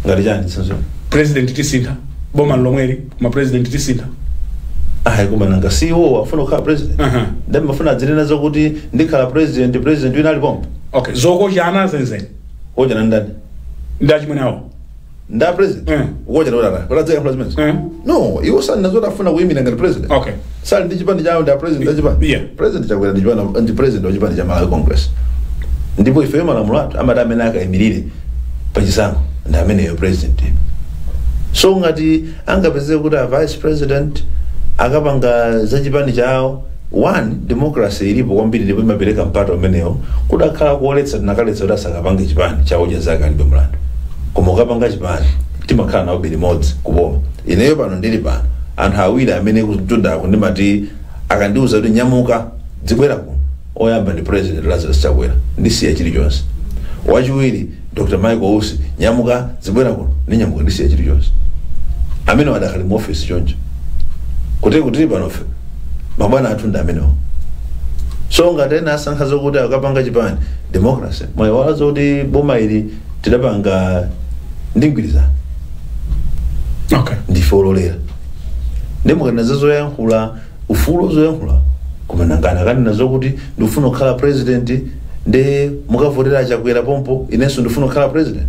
Ngati chani tsanzo? President tisintha, boma lomweli koma president tisintha. Ayi, koma nanga siwo afuna kukhala president? Ndi mafuna adzinena zokuti ndikhala president, president wina alipompo. Okay, zokochana zenzeni. Kochana ndani? Ndi achimwene awo. Nda president? Ukochana kuti atani? Kuti adzayankhula zimenezo? No, iwo sali nazo afuna kuyimira ngati president. Sali ndi chipani chawo, ndi a president achipani. President Chakwera ndi chipani, ndi president wa chipani cha Malawi Congress, ndipo ifeyo malamulo athu amati amene akayimirire pachisankho ndi ameneyo president. So ngati angapezeke kuti a vice president akapanga za chipani chawo, one, democracy ilipo kwambiri ndipo imapereka mpata umenewo. Kudakhala kuoletsa, tinakaletsa kuti asakapange chipani chawo chazake, alibe mlandu. Koma ukapanga chipani, timakhala nawo limodzi kuboma. Ineyo pano ndili pano, anthu awiri amene kutundako ndimati akandiuza kuti nyamuka dzibwera kuno, oyamba ndi President Lazarus Chakwera, ndisiya chilichonse. Wachiwiri Dr Michael Usi, nyamuka dzibwera kuno, ndinyamuka ndisiya chilichonse. Amene adakali mu office choncho kuti tili panofe, mabwana athu ndi amenewo. So ngati ena asankha zokuti akapanga chipani, democracy mwayiwala zokuti boma ili Tidapanga ndi mgwirizano. Okay. Ndife ololera. Ndimukanena zoyankhula, ufulu zoyankhula, koma nangana kanena zokuti ndifuna kukhala president, ndi mukavotera Chakwera pompo inenso ndifuna kukhala president.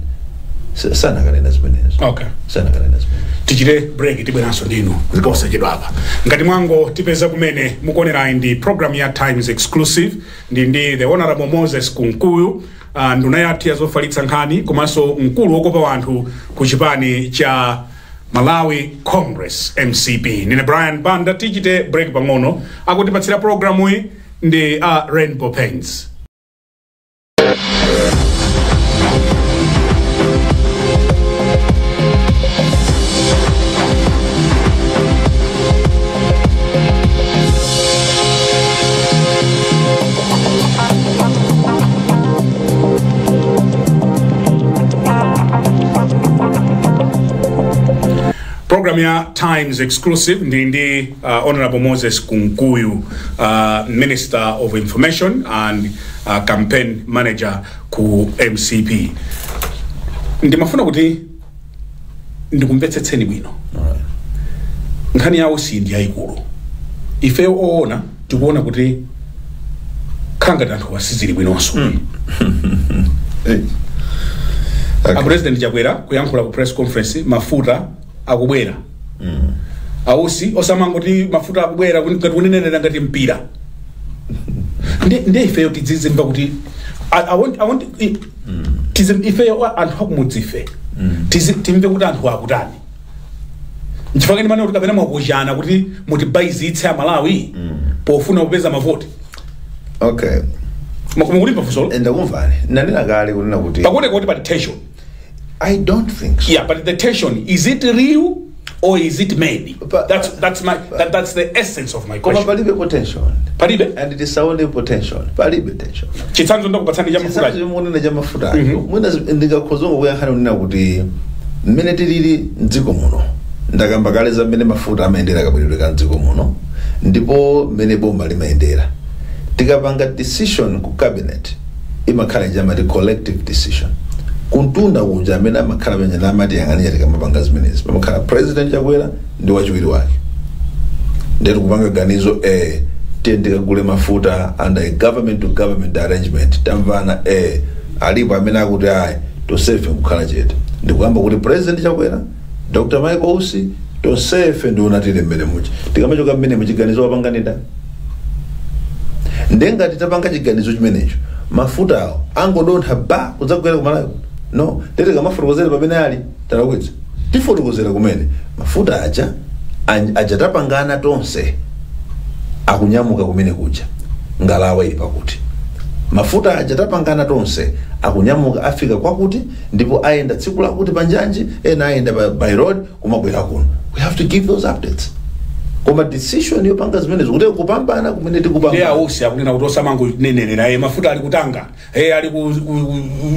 Sanakanena zimenezo. Okay. Sanakanena zimenezo. Tichite break, tibweranso ndinu posachedwa apa. Ngati mwango tipeza kumene mukuonerayi ndi program ya Times Exclusive, ndi the Honorable Moses Kunkuyu, nduna yathu ya zofalitsa nkhani komanso mkulu wokopa wanthu ku chipani cha Malawi Congress, MCP. Ndine Brian Banda. Tichite break pang'ono. Akutipatsira programu iyi ndi Rainbow Paints. Program ya Times Exclusive, ndi Honorable Moses Kunkuyu, Minister of Information and Campaign Manager ku MCP. Ndimafuna kuti ndikumvetsetseni bwino. Nkhani yawo si ndi yayikulu. Ife oona tikuona kuti khangati anthu wasizili bwinonso. A President Chakwera kuyankhula ku press conference, mafuta akubwera. Ausi osamangoti mafuta akubwera ngati kunenenera ngati mpira. Ndi ifeyo tidzizimva kuti I want ifeyo anthu akumudzi ife timve kuti anthu akutani. Nchifukwa ndimane kuti kapena mwakuchana kuti mutibayizitse Amalawi pofuna kupeza mavoti. Okay. Mukulimba funso? Ndakumvani. Nanena kale kunena kuti pakuoneka kuti pali tension. I don't think so. Yeah, but the tension, is it real or is it made? That's the essence of my Koma question. palibe potential. Palibe? And it is only potential. Palibe tension. Chitsanzo ndakupatsani cha mafuta. Chitsanzo munena cha mafuta. Mwina ndingakhozongo kuyankhani kunena kuti mmene tilili mdziko muno, ndakamba kale za mmene mafuta amayendera kabweredwe ka mdziko muno, ndipo mmene boma limayendera. Tikapanga decision ku cabinet, imakhala ijamati collective decision. Kuntunda kunja amene amakhala penye amati yang'anira tikamapanga zimenezi, pamakhala President Chakwera ndi wachiwiri wake. Ndetu kupanga ganizo, tiye tikagule mafuta under a government to government arrangement, tamvana, alipo amene akuti ayi, tonsefe kukhala chete. Ndikuyamba kuti President Chakwera, Dr. Michael Usi, tonsefe ndiona tili mmene muchi. Tikamachoka mmene muchiganizo wapanganida. Ndengati tapanga chiganizo chimenecho, mafuta awo angodontha ba kudzagwera kumalawi. No, tete kamafotokozera pamene ali talakwitsa. Tifotokozera kumene mafuta aja aja tapangana tonse akunyamuka kumene kuja, ngalawa ili pakuti. Mafuta aja tapangana tonse akunyamuka afika kwakuti, ndipo ayenda tsiku lakuti panjanji, ena ayenda by road kumabwera kuno. We have to give those updates. Koma decision yopanga zimenezo kuti kupambana kumene tikupambana. Ndiye ausi akunena kuti osamangonenera, mafuta ali kutanga, ali ku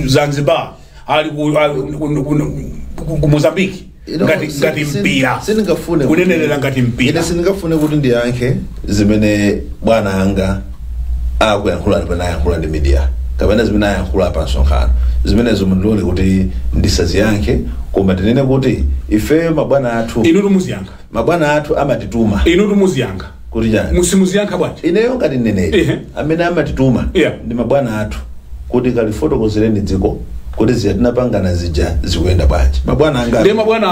Zanzibar, ali ku Mozambique. Ngati mpira. Sindingafune kunenelera ngati mpira. Ine sindingafune kuti ndiyankhe zimene bwana anga akuyankhula kapena ayankhula ndi media, kapena zimene ayankhula pa msonkhano. Zimenezo mundilole kuti ndisaziyankhe, koma tinene kuti ife mabwana athu Inu tumuziyankha. Mabwana athu amatituma. Inu tumuziyankha. Kuti chani? Musimuziyankha bwanji? Ineyo ngati mneneri amene amatituma ndi mabwana athu kuti kalifotokozereni dziko kuti zija tinapangana zija zikuyenda bwanji. Mabwana anga Ndiye mabwana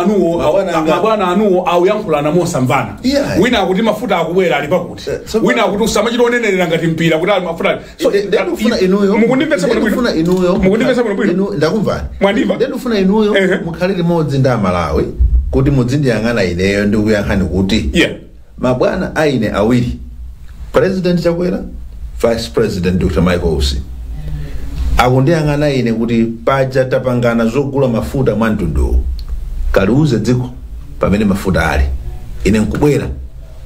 anuwo auyankhulana mosamvana. Wina akuti mafuta akubwera ali pakuti. Wina akuti usamachita onenelera ngati mpira kuti ali mafuta. So ndikufuna inuyo. Mukundimvetsa bwino bwino. Ndikufuna inuyo. Mukundimvetsa bwino bwino. Inu ndakumvani. Mwandimva? Ndikufuna inuyo mukhale limodzi ndi Amalawi kuti mudzindiyang'ana ineyo ndikuyankhani kuti mabwana aine awiri, President Chakwera, Vice President Dr. Michael Usi, akundiyang'ana ine kuti paja tapangana zogula mafuta mwa mtunduwu, kaliuze dziko pamene mafuta ali. Ine nkubwera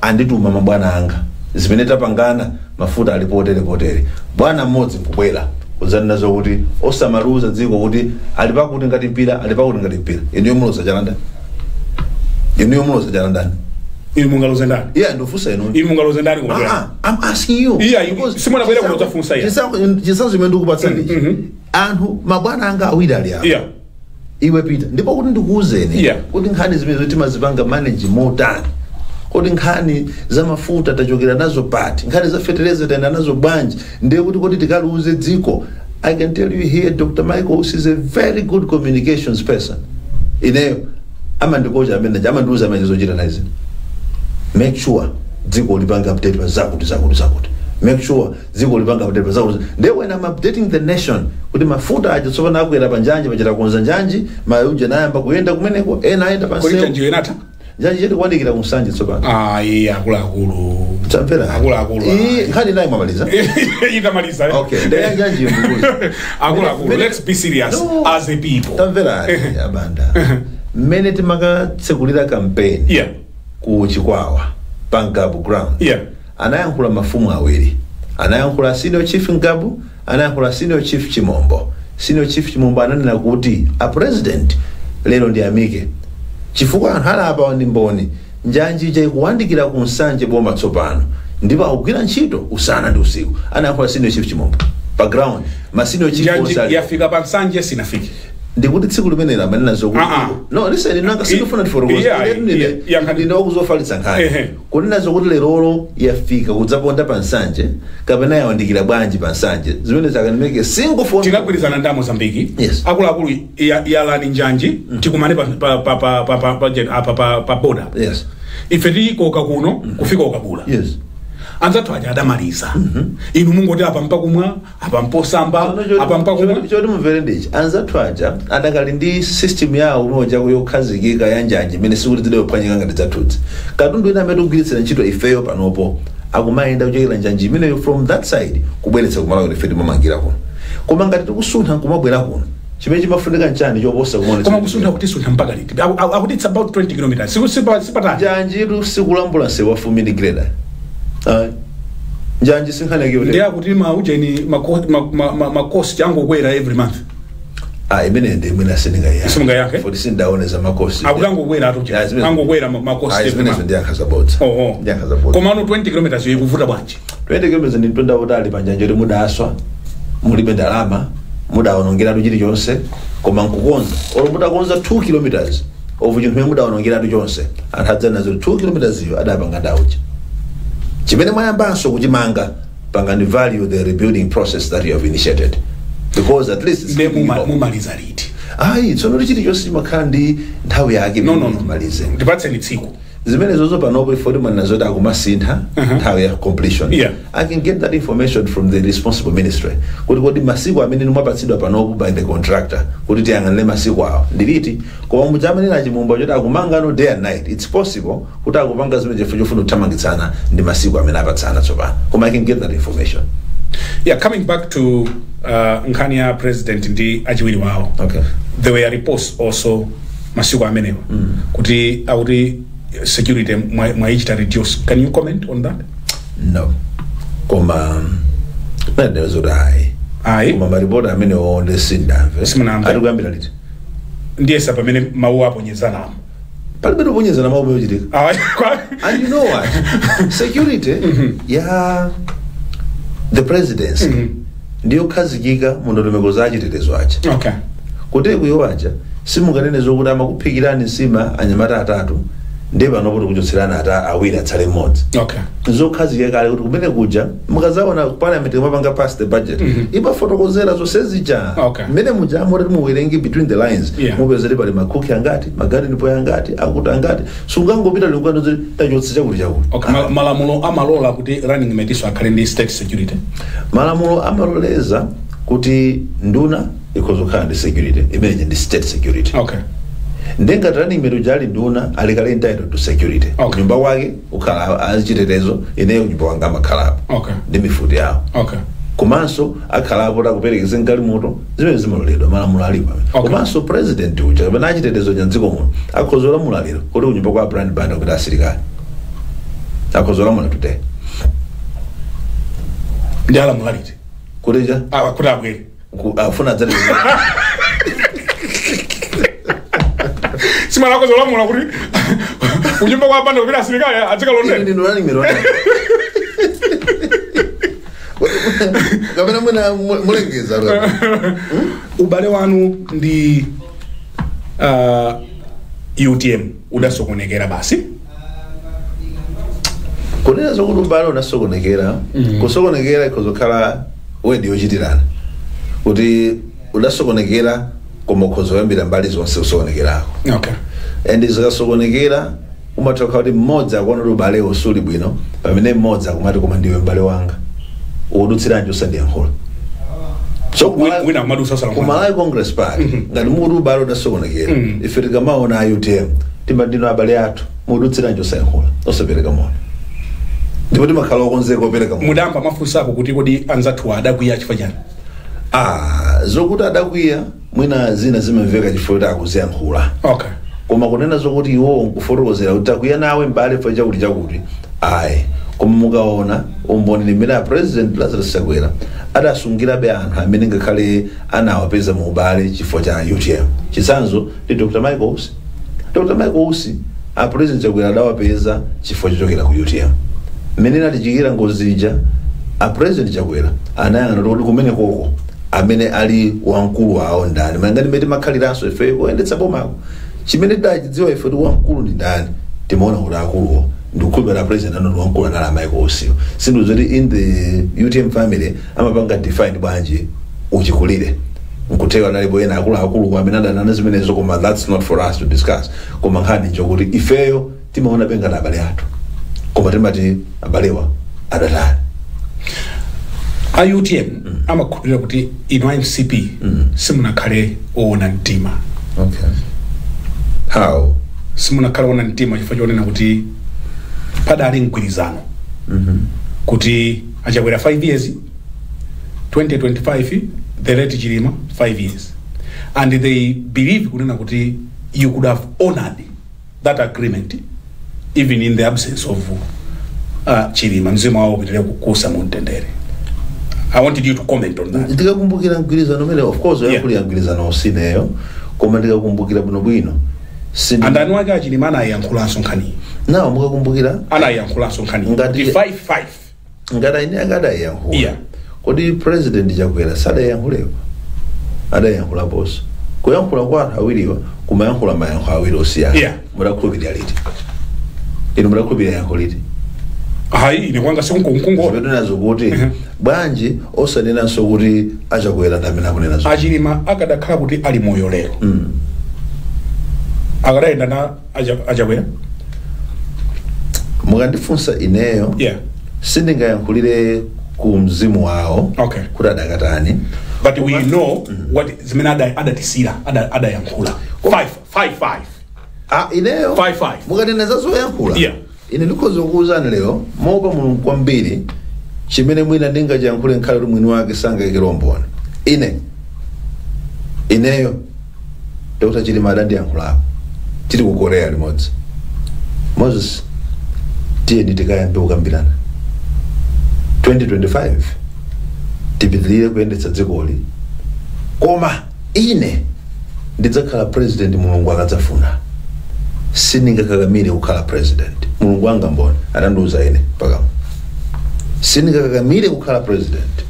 andituma mabwana anga zimene tapangana mafuta ali potere potere. Bwana mmodzi nkubwera kudzanena zokuti osamaluza dziko kuti ali pakuti ngati mpira, ali pakuti ngati mpira. Inuyo muloza chalanda. Inuyo muloza chalanda. Inu mungaloza ndani? Yeah, ndofunsa inu. Inu mungaloza ndani kumabwera? I'm asking you. Yeah, simona bwera kunoza funsa ya. Chisanzo chimene ndikupatsani. Anthu mabwana anga awiri ali apo. Iwe pita, ndipo kuti ndikuwuzeni kuti nkhani zimene timazipanga manage motani, kuti nkhani za mafuta tachokera nazo pati, nkhani za fertilizer tayenda nazo bwanji, ndiye kuti tikaluze dziko. I can tell you here, Dr. Michael Usi is a very good communications person. Ineyo amandikocha amene amandiuza amene zochita nazi. Make sure dziko lipanga update pa zakuti, zakuti, zakuti. Make sure dziko lipanga update pa zakuti. Ndiye when I'm updating the nation kuti mafuta aja tsopano akwera pa njanji, pachita konza njanji, mauja nayamba kuyenda kumeneko, ena ayenda pa Kodi nsewu. njanjiyo inatha? Njanji chetu kuandikira kunsanje tsopano. Ayi, akuluakulu. Tamvera. Akuluakulu. Iyi nkhani nayi mwamaliza. Itamaliza. Okay, ndiye njanjiyo ndikuuza. Akuluakulu, let's be serious No. as a people. Tamvera, abanda, mmene timakatsekulira campaign ku Chikwawa pa Ngabu ground, anayankhula mafumu awiri. Anayankhula Senior Chief Ngabu, anayankhula Senior Chief Chimombo. Senior Chief Chimombo ananena kuti a president lero ndi amike chifukwa anthu alapa ndi mboni, njanji ija ikuwandikira ku Nsanje boma tsopano, ndipo akugwira ntchito usana ndi usiku. Anayankhula Senior Chief Chimombo pa ground, ma senior chief Njanji onse ali. yafika pa Nsanje, sinafike? Ndikuti tsiku limeneli amanena zokuti Ah, ah. no, listen, nanga sindifuna ndifotokoze. Yeah. Ndine wakuzofalitsa nkhani. Kunena zokuti lerolo yafika kudzaponda pa Nsanje kapena yawandikira bwanji pa Nsanje, zimene zakanimeke single phone. Tinagwirizana ndi Mozambiki. Yes. Akuluakulu, yalani njanji, tikumane pa pa pa pa pa pa pa pa pa pa border. Ife tiyikoka kuno kufika ukabula. Anzathu aja adamaliza. Inu mungoti apa mpakumwa, apa mposamba, apa mpakumwa. Choti mumvere ndichi, anzathu aja adakali ndi system yawo umoja yokhazikika ya njanji imene sikuti zidayophwanyika ngati zathudzi. Katundu ina amene tikugwiritsira ntchito ifeyo panopo akumayenda kuchokera njanji imeneyo from that side kubweretsa kumala kuti ife timamangira kuno. Koma ngati tikusuntha nkumabwera kuno, chimene chimafunika nchani choposa kumaona? Koma kusuntha, kuti suntha mpaka liti? Akuti it's about 20 kilometers. Sipatali. Njanji sikulambula nsewu wa fumini grader. Ayi. Njanji sinkhani Ndi akuti maujeni makosti angokwera every month. Ah, imene ndi imene sindingayankhe. Simungayankhe? Foti sindaone za makosti. Akuti angokwera atu. Yeah, Angokwera makosti Ah, every zimenezo month. ndi yankha zabodza. Oho. Ndi yankha zabodza. Koma ano 20 kilometers ikuvuta bwanji? 20 kilometers ndi mtunda utali panjanja kuti mudaswa, mulibe ndalama, mudawonongeratu chilichonse, koma nkukonza, olo mutakonza 2 kilometers of chinthu chimene mudawonongeratu chonse, anthu adzana zoti 2 kilometers iyo adapanga ndaucha. Chimene mwayambanso kuchimanga, pangani value the rebuilding process that you have initiated, because at least it's Nde keeping you hope. mumaliza liti? Ayi, tsono chilichonse chimakhala ndi nthawi yake. No. Malize. Ndipatseni tsiku. Zimene zozo panopo ifoti manena zoti akumasintha nthawi ya completion. I can get that information from the responsible ministry kuti kodi masiku amene mwapatsidwa panopo by the contractor kuti tiyang'anire masiku awo ndiliti. Koma muja amanena Chimumba choti akumanga no day and night, it's possible kuti akupanga zimene chifukwa chofuna kuthamangitsana ndi masiku amene apatsana tsopano, koma I can get that information. Yeah, coming back to nkhani ya president ndi achiwiri wawo, there were reports also masiku amenewa kuti akuti security mwayichita reduce. Can you comment on that? No, koma nanena zoti ayi. Ayi. Koma maripoti amenewo ndi sindamve. Simunamve. Atikuyambira liti? Ndiyesa pamene mawu aponyezanamo. Palibe toponyezana mawu ochitika. Ayi, And you know what? Security ya the presidency ndiyo khazikika mu ndondomeko za chitetezo aja. Kuti kuyo aja simunganene zokuti amakuphikirani nsima anyamata atatu, ndiye panopo tikuchotserani ata awiri, atsale mmodzi. Zokhazikika kale kuti kumene kuja mukazaona parliament imapanga pass the budget, imafotokozera zonse zija. Mmene muja amoti muwerenge between the lines, mupezere pali makuki angati, magarden boy angati, akuti angati. Sungangopita likukano zoti tachotse chakuti chakuti. Okay. Malamulo amalola kuti running mate iso akhale ndi state security? Malamulo amaloleza kuti nduna ikhoza kukhala ndi security imene ndi state security. Ndengati running mate uja ali nduna, alikale entitled to security. Nyumba kwake ukhala achitetezo, ineyo nyumba kwanga amakhalapo ndi mifuti yawo. Komanso akhalapo takuperekeza mgalimoto, zimene zimaloledwa, malamulo alipo amene. Komanso president uja kapena achitetezo cha mdziko muno akhoza kulamula lero kuti kunyumba kwa Brian Banda kuti asilikali, akhoza kulamula today. Ndi alamula liti? Kuti cha? Ah, kuti abwere. Afuna adzati Simala akhoza kulamula kuti kunyumba kwa Banda kupita asilikali adzikalondera. Ine ndino running mate wanu. Kapena mwina mulengeza. Ubale wanu ndi UTM udasokonekera basi? Kunena zokuti ubale udasokonekera, kusokonekera ikhozokhala wedi yochitirana kuti udasokonekera, koma ukhozoyambira mbali zonse kusokonekerako. And zikasokonekera umatha kuti mmodzi akuona kuti ubalewo suli bwino, pamene mmodzi akumati, "Koma ndiwe m'bale wanga, ukudutsiranji usandiyankhula?" So Wina akumadusa. Kumalawi Congress Party, ngati mukuti ubale udasokonekera, ife tikamaona a UTM timati, "Ndino abale athu, mukudutsiranji usayankhula, osapereka moni?" Ndipo timakhala okonzeka opereka moni. Mudamba mafunsako kuti kodi anzathu adakwiya chifukwa chani? Ah, zokuti adakwiya mwina zina zimamveka chifukwa kuti akuziyankhula. Koma kunena zokuti iwowo nkufotokozera kuti takwiya nawe mbale fa chakuti chakuti, ayi. Koma mukaona umboni limene a President Lazarus Chakwera adasungirabe anthu amene ngakhale anawapeza mu ubale chifukwa cha UTM, chitsanzo ndi Dr Michael Usi. Dr Michael Usi, a President Chakwera adawapeza chifukwa chochokera ku UTM. Mmene inatichikira ngozi ija, a President Chakwera anayang'ana kuti kumene koko amene ali wamkulu wawo ndani, manga ndimene timakhaliranso ife kuyendetsa bomako, chimene tidachidziwa ife kuti wamkulu ndi ndani, timaona kuti akuluwo, ndikukhulupirira President anoti wamkulu anali a Michael Usiwo. Sindizoti in the UTM family amapanga define bwanji uchikulire, nkutheka analipo ena akuluakulu amene adanana zimenezo, koma that's not for us to discuss. Koma nkhani njokuti ifeyo timaona pengati abale athu, koma timati abalewa adatani? A UTM amakhulupirira kuti inu a MCP simunakhale oona mtima. Okay, how? Simunakhale oona mtima chifukwa chonena kuti padali mgwirizano kuti aChakwera 5 years, 2025, the late Chilima 5 years, and they believe kunena kuti you could have honored that agreement even in the absence of Chilima, mzimu wawo upitirire kukusa mu mtendere. I wanted you to comment on that. Ndikakumbukira mgwirizano umene, of course, oyankhulira mgwirizano usineyo, koma ndikakumbukira bwinobwino Andani wake aChilima anayiyankhulanso nkhaniyi. Nawo mukakumbukira Anayiyankhulanso nkhaniyi Ngati kuti 5-5. Ngati ine akadayiyankhula, kodi President Chakwera sadayankhulepo? Adayankhulaponso. Kuyankhula kwa anthu awiriwa kumayankhula mayankho awiri osiyana. Mudakhulupirira liti inu? Mudakhulupirira yankho liti? Hayi, ine kwanga sikunkungola. Zimenezo kuti bwanji osanenanso kuti aChakwera ndi amene akunena zo? Achilima akadakhala kuti ali moyo lero, akadayenda na aChakwera? Mukandifunsa ineyo, sindingayankhulire ku mzimu wawo kuti adakatani. But we know what zimene adatisira, adayankhula 5 5 5. Ah, ineyo 5-5. Mukanena za zoyankhula, ine ndikhoza kukuwuzani lero moopa Mulungu kwambiri, chimene mwina ndingachiyankhule nkhale kuti mwini wake sangayikire umboni, ine ineyo Dr Chilima adandiyankhulapo tili ku Korea limodzi: "Moses, tiyeni tikayambe kukambirana 2025, tipitirire kuyendetsa dzikoli, koma ine ndidzakhala president Mulungu akadzafuna. Sindingakakamire kukhala president." Mulungu wanga mboni, adandiuza ine pakamo: "Sindingakakamire kukhala president,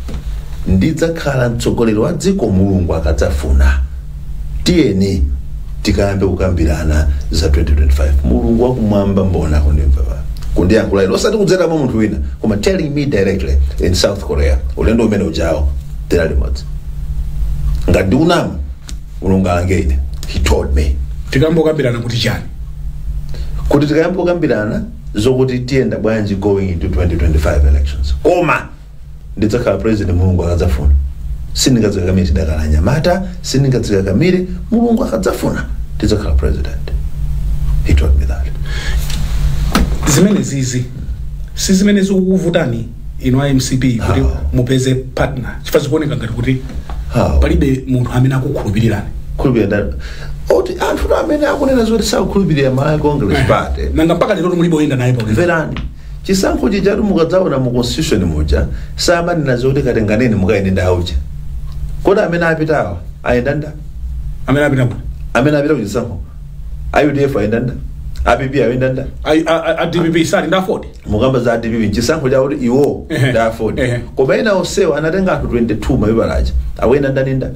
ndidzakhala mtsogoleri wa dziko Mulungu akadzafuna. Tiyeni tikayambe kukambirana za 2025." Mulungu wakumwamba mbona kundimva pa kundiyankhula ine, osati kudzeramo munthu wina, koma telling me directly in South Korea, ulendo umene ujawo tera limodzi. Ngati ndikunama, Mulungu alange ine. He told me. Tikambokambirana kuti chani? Kuti tikayambe kukambirana zokuti tiyenda bwanji going into 2025 elections, koma ndidzakhala president Mulungu akadzafuna. Sindingadzikakamire, tidakala anyamata, sindingadzikakamire. Mulungu akadzafuna tidzakhala president. He told me that. Zimene zizi si zimene zikukuvutani inu a MCP kuti How? mupeze partner, chifukwa zikuoneka ngati kuti How? palibe munthu amene akukhulupirirani. Khulupirira ndani? Oti anthu amene akunena zoti sakukhulupirira Malawi Congress Party, Nanga mpaka lero mulibe oyenda naye paulendo? Mverani, chisankho chijatu mukadzaona mu constitution muja samanena zoti katenganeni mukayende ndauja. Kodi amene apitawa ayenda nda? Amene apita kuti? Amene apita kuchisankho, a UDF ayenda nda? A PP ayenda ndani? A DPP sali ndi AFORD. Mukamba za DPP, chisankho chakuti iwo ndi AFORD, koma ena onsewo anatenga anthu 22 mapepala aja, akuyenda ndani ndani?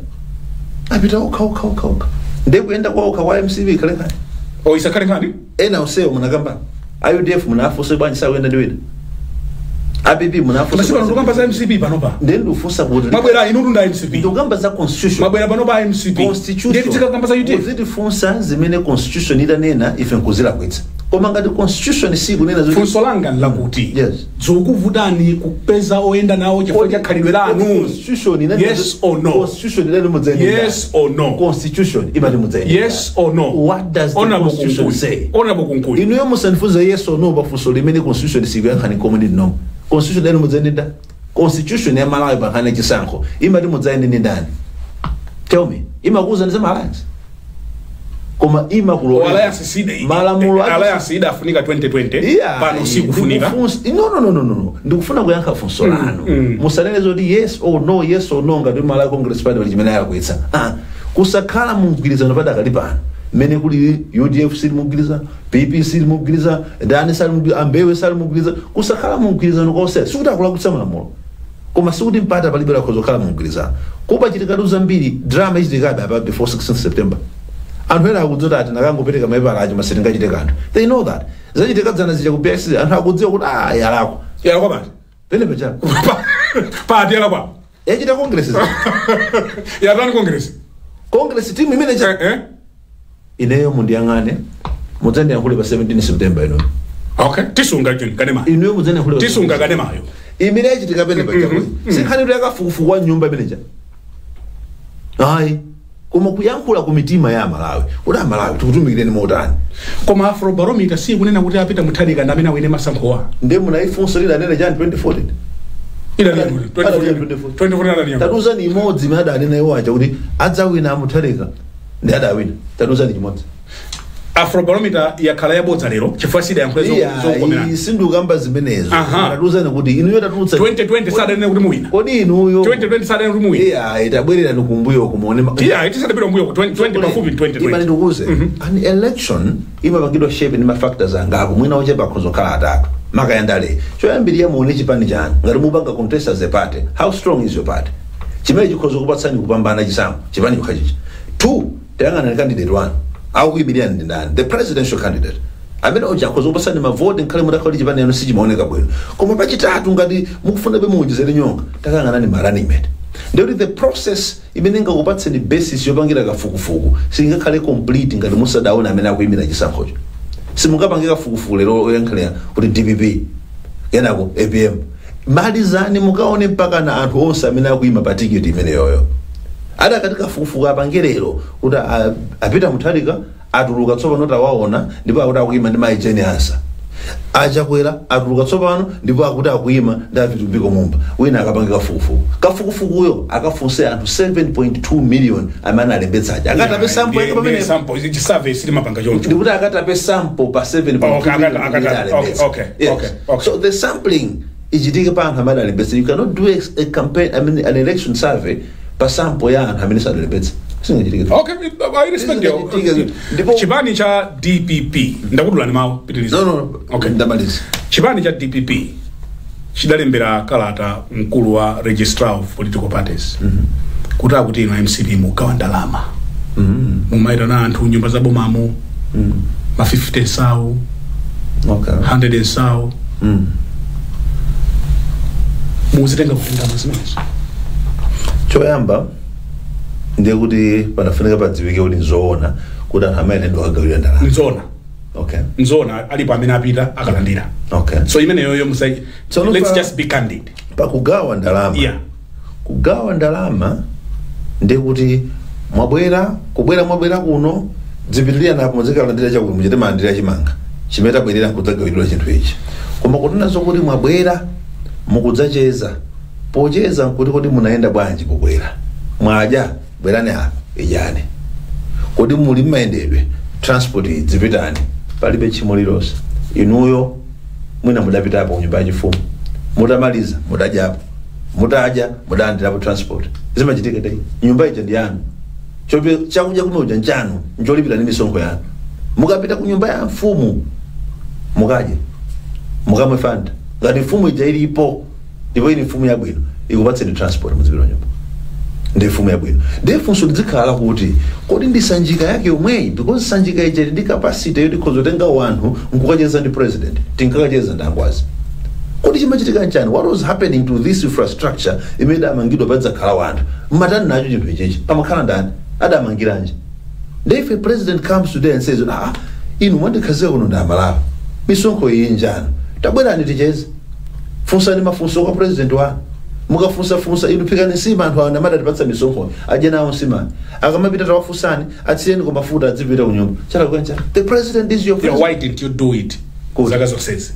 Apita okha okha okha okha. Ndiye kuyenda kwa okha kwa MCP khale nkhani. O, isakhale nkhani. Ena onsewo munakamba, a UDF munafunse bwanji sakuyenda ndi wina? A PP munafunse? Masiku ano tikamba za MCP panopa. Ndiye ndikufunsa kuti Mwabwera inutu nda MCP. Ndikukamba za constitution. Mwabwera panopa MCP. Constitution. Ndiye tizikakamba za UDF. Muzitifunsa zimene constitution itanena, ife nkuzilakwitsa, koma ngati constitution sikunena zoti Funso langa nlakuti, Yes. zikukuvutani kupeza oyenda nawo chifukwa cha khalidwe lanu? Constitution inati Yes or no? Constitution inati mudzayenda. Yes or no? Constitution imati mudzayenda. Yes or no? What does the Honorable constitution Kunkuyu. say? Honorable Kunkuyu. Inuyo musandifunze yes or no pafunso limene constitution sikuyankhani komwe ndi nomo. Constitution inati mudzayenda. Constitution ya Malawi pankhani chisankho imati mudzayende ndi ndani? Tell me. Imakuza ndi za alliance, koma imakulolera Alliance sida malamulo alliance idafunika 2020. Yeah, Pano sikufunika. No, no, no, no, no, no. Ndikufuna kuyankha funso lanu. Musanene zoti yes or no, yes or no, ngati Malawi Congress Party pali chimene alakwitsa. Ah, kusakhala mu mgwirizano padakali pano mmene kuli, UDF sili mugwirizano, PP sili mugwirizano, ndani sali mugwirizano, ambewe sali mugwirizano. Kusakhala mu mgwirizano konse sikuti akulakwitsa malamulo, koma sikuti mpata palibe lakhoza kukhala mu mgwirizano. Kupachitikatu zambiri, drama ichitikabe apa before 16 September. Anthu ena akudziwa ati nakangopereka mapepala acho masitingachite kanthu. They know that zachitika dzana zija ku BICC, anthu akudziwa kuti ah, yalakwa. Yalakwa pati? Pene pachapo. Pati yalakwa? Yachita congress. Yatani congress? Congress team imene cha ineyo mundiyang'ane, mudzandiyankhule pa 17 September ino. Okay, tisunga chini kanema. Inuyo mudzandiyankhule pa Tisunga 17. kanemayo. Imene yachitika pene pachapo sinkhani kuti yakafukufuku wa nyumba imeneja, ayi, koma kuyankhula ku mitima ya Amalawi kuti Amalawi tikutumikireni motani. Koma Afrobarometer sikunena kuti apita Mutharika ndi amene awine masankhowa. Ndiye munayifunso lidanena chani 2014? Ila Adaniya. 2014 adaniya. Tatuzani imodzi imene adanena iwo aja kuti adzawina amutharika ndi adawina. Tatuzani chimodzi. Afrobarometer yakhala yabodza lero chifukwa sidayankhule zokomerana. Sindikamba zimenezo. Tatuzani kuti inuyo tatulutsa 2020 sadanene kuti muwina. Kodi inuyo 2020 sadanene kuti muwina. Iya, itabwerera nikumbuyo kumuone. Iya, tisadapita mbuyo ku 20 pafupi 2020. Imani ndikuuze, an election imapangidwa shape ndi ma factors angapo, mwina ochepa akhoza kukhala atatu makayandale. Choyambirira, muone chipani chanu ngati mupanga contest as a party, how strong is your party, chimene chikhoza kupatsani kupambana chisankho, chipani chokhachicha. Two, tayang'ana candidate wanu akuyimirira ndi ndani, the presidential candidate amene uja akhoza kupatsani mavoti nkhale mutakhala kuti chipani yanu sichimaoneka bwino. Koma pachitatu, ngati mukufuna be muwonjezere nyonga, takang'anani ma running mate. Ndikuti the process imene ingakupatseni basis yopangira kafukufuku singakhale complete ngati musadaone amene akuyimira chisankhocho. Simungapange kafukufuku lero oyankhalira kuti DPP kenako APM. Malizani mukaone mpaka na anthu onse amene akuyima pa tiketi imeneyoyo. Adakati kafukufuku apange lero kuti apita Mutharika atuluka tsopano, tawaona, ndipo akuti akuyima ndi Mayi Jane Ansah. Achakwera atuluka tsopano, ndipo akuti akuyima ndi aVitumbiko Mumba. Wina akapange kafukufuku, kafukufukuyo akafunse anthu 7.2 million amene alembetsa aja, akatape sample yake pamene Sample chisurvey silimapanga choncho. Ndikuti akatape sample pa 7.2 Okay, million amene alembetsa. okay, Yes. okay. So the sampling ichitike pa anthu amene alembetsa. You cannot do a campaign, I mean, an election survey pa sample ya anthu amene sadalembetsa, singachitike. Okay, I respect you. Ndipo Chipani cha DPP, ndakudulani mawu, pitiriza. No. Okay. Ndamaliza. Chipani cha DPP chidalembera kalata mkulu wa Registrar of Political Parties kuti akuti ino MCP mugawa ndalama, mumayitana anthu nyumba za bomamo, ma 50 sau, 100 sau. Muzitenga kuti ndalama zimenezo? Choyamba ndiye kuti panafunika padziwike kuti nzoona kuti anthu amene ndo akagawira ndalama. Nzoona. Okay. Nzoona, alipo amene apita akalandira. Okay. So imeneyoyo musai Tsono let's just be candid. Pakugawa ndalama, kugawa ndalama ndiye kuti mwabwera, kubwera mwabwera kuno, dzipitirira napo, muzikalandira chakuti muchite malandira chimanga chimene tabwerera kudzagawiridwa chinthu ichi. Koma kutinanso kuti mwabwera mukudzacheza, pocheza nkuti kodi munayenda bwanji pobwera, mwadya, bwerani apa idyani, kodi muli mmayendedwe, transport dzipitani, palibe tchimo lilonse. Inuyo mwina mudapitapo ku nyumba yachifumu, mutamaliza mudadyapo, mutadya mudalandirapo transport. Zimachitika dai, nyumba ija ndi yanu. Chope chakudya kumwe uja nchanu, ncholipira ndi misonkho yanu. Mukapita ku nyumba ya mfumu mukadye, mukamwe Fanta, ngati mfumu ija ilipo ndipo ili mfumu yabwino, ikupatseni transport muzipita nyumba, ndi mfumu yabwino. Ndiye funso lizikhala kuti kodi ndi Sanjika yake yomweyi? Because Sanjika ija ili ndi capacity yoti ikhoza kutenga wanthu nkukacheza ndi president. Tinkakacheza ndi angwazi. Kodi chimachitika nchani? What was happening to this infrastructure imene idamangidwa padzakhala wanthu? Mmatani nacho chinthu ichichi? Pamakhala ndani? Adamangiranji? Ndiye if a president comes today and says, "Ah, inu mwandikhazika kuno ndi Amalawi, misonkho iyi njani, tabwerani ticheze," funsani mafunso kwa president wanu. Mukafunsafunsa, inu phikani nsima, anthu awo amatipatsa misonkho adye nawo nsima. Akamapita tawafunsani, atsiyeni ku mafuta adzipita ku nyumba. Chalakwika? The president is your Yeah, president. why didn't you do it Good. zaka zonsezi?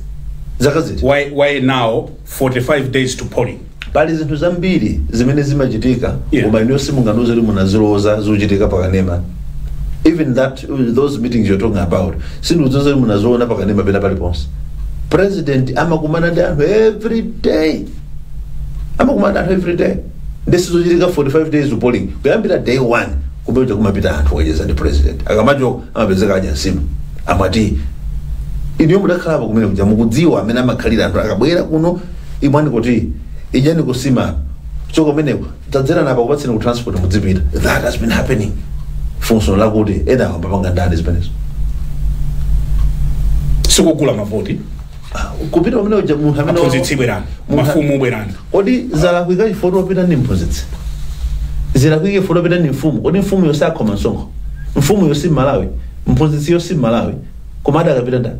Zaka ziti? Why now, 45 days to polling? Pali zinthu zambiri zimene zimachitika, koma inuyo simungandiuze kuti munaziloza zikuchitika pakanema. Even that, those meetings you're talking about, sindikudziwa kuti munaziona pakanema pena paliponse. President amakumana ndi anthu every day, amakumana ndi anthu every day. Ndisizochitika 45 days to polling. Kuyambira day one kumene kumapita anthu kukacheza ndi president, akamachoka amapezeka adya nsima, amati. Inuyo mudakhalapo kumene kuja, mukudziwa amene amakhalira anthu akabwera kuno: imwani kuti, idyani kusima, choko kumeneko, tadzera napa, kupatseni ku transport mudzipita. That has been happening. Funso lakuti ena amapanga ndani zimenezo? Sikugula mavoti? Ah, kupita pamene uja munthu amene Aphunzitsi bwerani, mafumu bwerani. Kodi zalakwika chifukwa wopita ndi mphunzitsi? Zilakwike chifukwa wopita ndi mfumu? Kodi mfumu yonse akhoma msonkho? Mfumu yonse Malawi, mphunzitsi yonse Malawi, koma adakapita ndani?